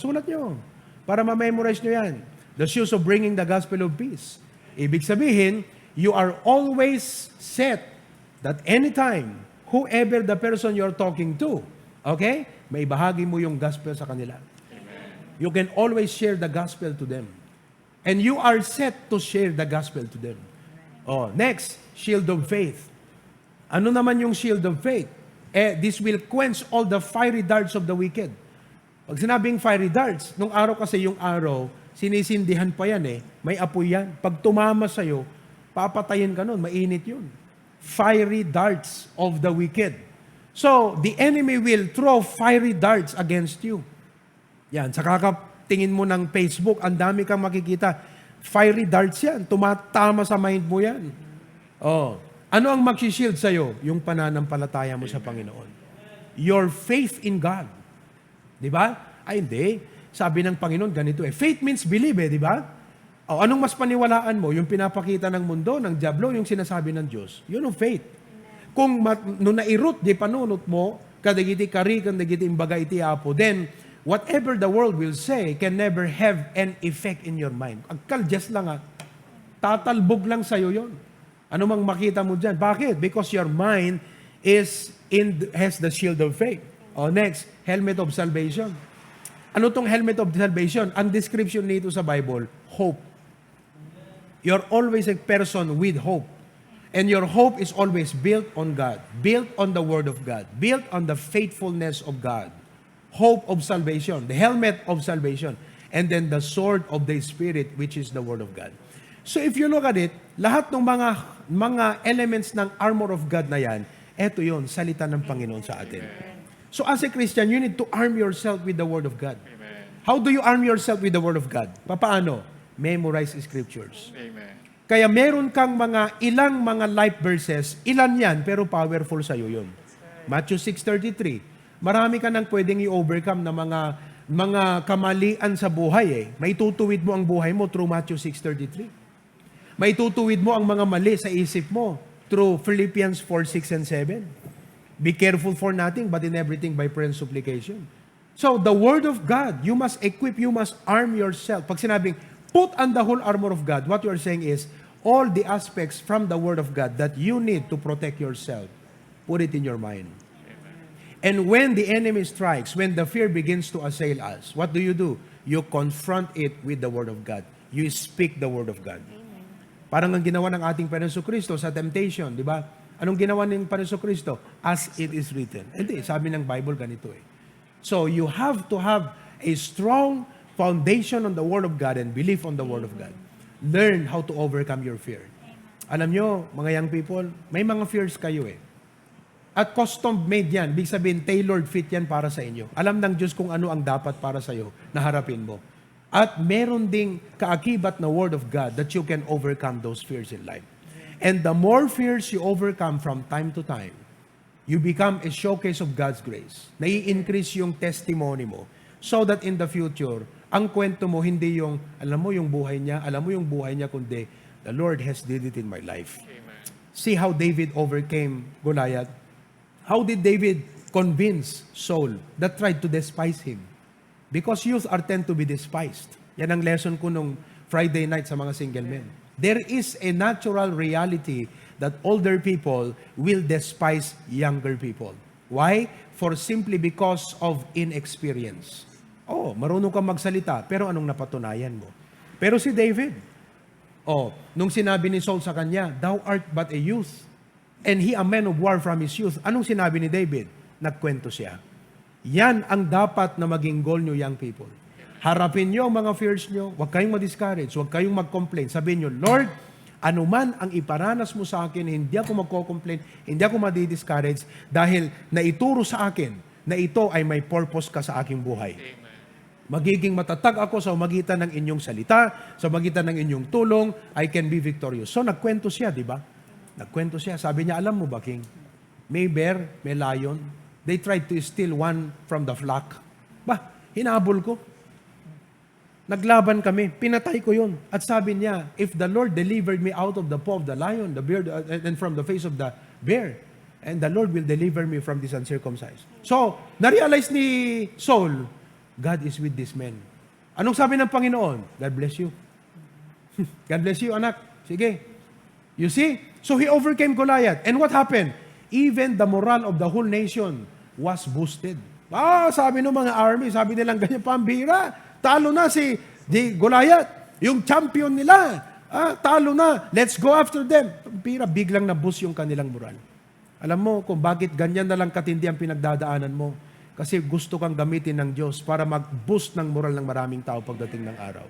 Para ma-memorize nyo yan. The shoes of bringing the gospel of peace. Ibig sabihin, you are always set that anytime, whoever the person you're talking to, okay, may bahagi mo yung gospel sa kanila. You can always share the gospel to them. And you are set to share the gospel to them. Oh, next, shield of faith. Ano naman yung shield of faith? This will quench all the fiery darts of the wicked. Pag sinabing fiery darts, nung araw kasi yung araw, sinisindihan pa yan eh. May apoy yan. Pag tumama sa'yo, papatayin ka nun. Mainit yun. Fiery darts of the wicked. So, the enemy will throw fiery darts against you. Yan. Sa kakatingin mo ng Facebook, ang dami kang makikita. Fiery darts yan. Tumatama sa mind mo yan. Oh. Ano ang mag-shield sa'yo? Yung pananampalataya mo sa Panginoon. Your faith in God. Di ba? Ay, hindi. Sabi ng Panginoon, ganito eh. Faith means believe eh, di ba? O, anong mas paniwalaan mo? Yung pinapakita ng mundo, ng diablo, yung sinasabi ng Diyos. Yun ang faith. Kung nung nairut, di panunot mo, kadagiti kari, kadagiti imbaga iti apo, then, whatever the world will say can never have an effect in your mind. Agkaljast lang tatalbog lang sa'yo yon. Ano mang makita mo dyan. Bakit? Because your mind has the shield of faith. O next, helmet of salvation. Ano tong helmet of salvation? Ang description nito sa Bible, hope. You're always a person with hope. And your hope is always built on God, built on the Word of God, built on the faithfulness of God. Hope of salvation, the helmet of salvation, and then the sword of the Spirit, which is the Word of God. So if you look at it, lahat ng mga elements ng armor of God na yan, eto yun, salita ng Panginoon sa atin. So as a Christian, you need to arm yourself with the Word of God.
Amen.
How do you arm yourself with the Word of God? Paano? Memorize Scriptures.
Amen.
Kaya meron kang ilang mga life verses, ilan yan, pero powerful sa'yo yun. Matthew 6:33. Marami ka nang pwedeng i-overcome na mga kamalian sa buhay eh. May tutuwid mo ang buhay mo through Matthew 6:33. May tutuwid mo ang mga mali sa isip mo through Philippians 4:6 and 7. Be careful for nothing, but in everything by prayer and supplication. So, the Word of God, you must equip, you must arm yourself. Pag sinabing, put on the whole armor of God, what you are saying is, all the aspects from the Word of God that you need to protect yourself, put it in your mind. And when the enemy strikes, when the fear begins to assail us, what do? You confront it with the Word of God. You speak the Word of God. Parang ang ginawa ng ating Panginoon Kristo sa temptation, di ba? Anong ginawa ng Panginoon Kristo? As it is written. Hindi, sabi ng Bible ganito eh. So you have to have a strong foundation on the Word of God and belief on the Word of God. Learn how to overcome your fear. Alam nyo, mga young people, may mga fears kayo eh. At custom-made yan. Big sabihin, tailored fit yan para sa inyo. Alam ng Diyos kung ano ang dapat para sa iyo na harapin mo. At meron ding kaakibat na Word of God that you can overcome those fears in life. And the more fears you overcome from time to time, you become a showcase of God's grace. Nai-increase yung testimony mo so that in the future, ang kwento mo hindi yung, alam mo yung buhay niya, kundi, the Lord has did it in my life.
Amen.
See how David overcame Goliath. How did David convince Saul that tried to despise him? Because youth are tend to be despised. Yan ang lesson ko nung Friday night sa mga single men. There is a natural reality that older people will despise younger people. Why? For simply because of inexperience. Oh, marunong kang magsalita, pero anong napatunayan mo? Pero si David, nung sinabi ni Saul sa kanya, "Thou art but a youth, and he a man of war from his youth." Anong sinabi ni David? Nagkwento siya. Yan ang dapat na maging goal nyo, young people. Harapin nyo ang mga fears nyo, huwag kayong ma-discourage, huwag kayong mag-complain. Sabihin nyo, "Lord, anuman ang iparanas mo sa akin, hindi ako magko-complain, hindi ako madi-discourage dahil naituro sa akin na ito ay may purpose ka sa aking buhay." Magiging matatag ako sa magitan ng inyong salita, sa magitan ng inyong tulong, I can be victorious. So nagkwento siya, di ba? Nagkwento siya. Sabi niya, "Alam mo ba, King? May bear, may lion. They tried to steal one from the flock." Hinabol ko. Naglaban kami. Pinatay ko yun. At sabi niya, "If the Lord delivered me out of the paw of the lion, the bear, and from the face of the bear, and the Lord will deliver me from this uncircumcised." So, na-realize ni Saul, God is with this man. Anong sabi ng Panginoon? "God bless you." God bless you, anak. Sige. You see? So he overcame Goliath. And what happened? Even the morale of the whole nation was boosted. Sabi ng mga army, sabi nilang ganyan, "Pambira, talo na si Goliath. Yung champion nila. Talo na. Let's go after them." Pambira, biglang na-boost yung kanilang moral. Alam mo kung bakit ganyan na lang katindi ang pinagdadaanan mo? Kasi gusto kang gamitin ng Diyos para mag-boost ng moral ng maraming tao pagdating ng araw.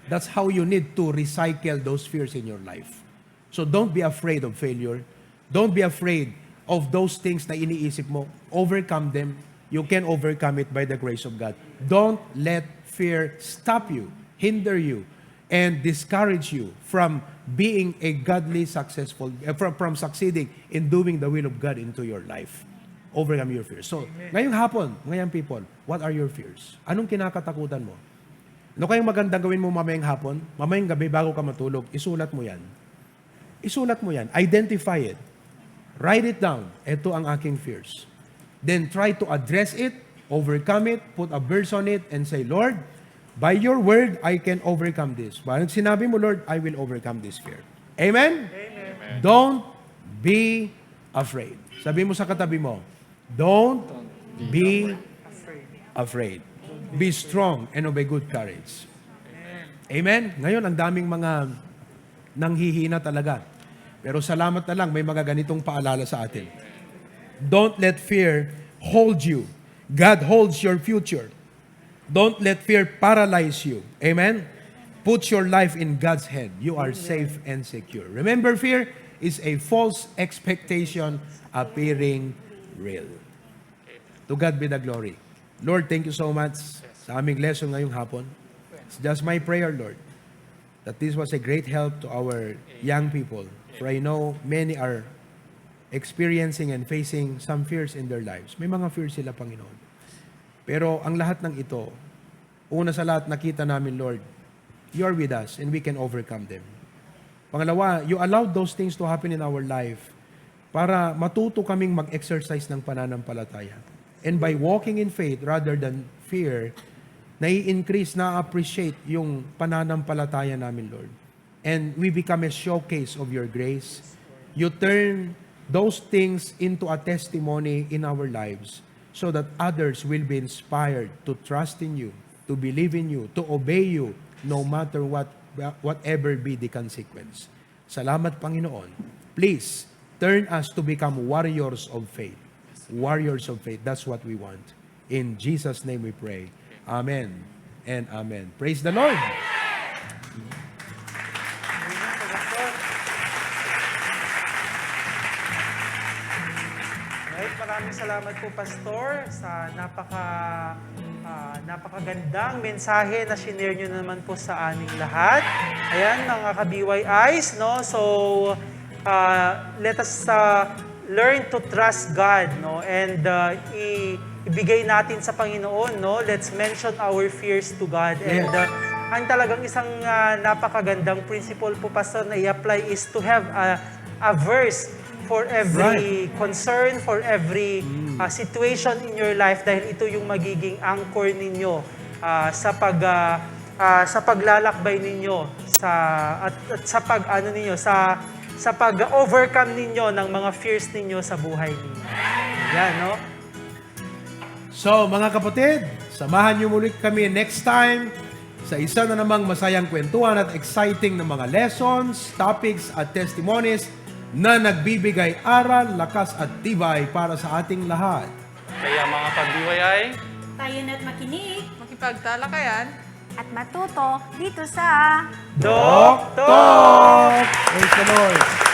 That's how you need to recycle those fears in your life. So don't be afraid of failure. Don't be afraid of those things na iniisip mo. Overcome them. You can overcome it by the grace of God. Don't let fear stop you, hinder you, and discourage you from being a godly successful, from succeeding in doing the will of God into your life. Overcome your fears. So, ngayong hapon, ngayong people, what are your fears? Anong kinakatakutan mo? Ano kayong magandang gawin mo mamayang hapon? Mamayang gabi bago ka matulog, isulat mo yan. Isulat mo yan. Identify it. Write it down. Ito ang aking fears. Then try to address it, overcome it, put a verse on it, and say, "Lord, by your word, I can overcome this." Parang sinabi mo, "Lord, I will overcome this fear." Amen? Amen. Don't be afraid. Sabi mo sa katabi mo, don't be afraid. Be strong and obey good courage. Amen? Ngayon, ang daming mga nanghihina talaga. Pero salamat na lang, may mga ganitong paalala sa atin. Don't let fear hold you. God holds your future. Don't let fear paralyze you. Amen? Put your life in God's hand. You are safe and secure. Remember, fear is a false expectation appearing real. To God be the glory. Lord, thank you so much sa aming lesson ngayong hapon. It's just my prayer, Lord, that this was a great help to our young people. For I know many are experiencing and facing some fears in their lives. May mga fears sila, Panginoon. Pero ang lahat ng ito, una sa lahat, nakita namin, Lord, you are with us and we can overcome them. Pangalawa, you allowed those things to happen in our life para matuto kaming mag-exercise ng pananampalataya. And by walking in faith rather than fear, nai-increase, na-appreciate yung pananampalataya namin, Lord. And we become a showcase of your grace. You turn those things into a testimony in our lives so that others will be inspired to trust in you, to believe in you, to obey you, no matter whatever be the consequence. Salamat, Panginoon. Please, turn us to become warriors of faith. Warriors of faith. That's what we want. In Jesus' name we pray. Amen and amen. Praise the Lord.
Right, maraming salamat po, Pastor, sa napakagandang mensahe na shinare nyo naman po sa aming lahat. Ayan, mga ka-BYIs, no? So, let us learn to trust God, no? And ibigay natin sa Panginoon, no? Let's mention our fears to God. And ang talagang isang napakagandang principle po, Pastor, na i-apply is to have a verse for every concern, for every situation in your life, dahil ito yung magiging anchor ninyo sa paglalakbay ninyo at sa pag-overcome ninyo ng mga fears ninyo sa buhay ninyo. Yan, no?
So, mga kapatid, samahan niyo muli kami next time sa isa na namang masayang kwentuhan at exciting na mga lessons, topics at testimonies na nagbibigay aral, lakas at tibay para sa ating lahat.
Kaya mga pag-BYI,
Tayo na't makinig.
Makipagtalakayan.
At matuto dito sa
Doc!
Talk! Praise the Lord!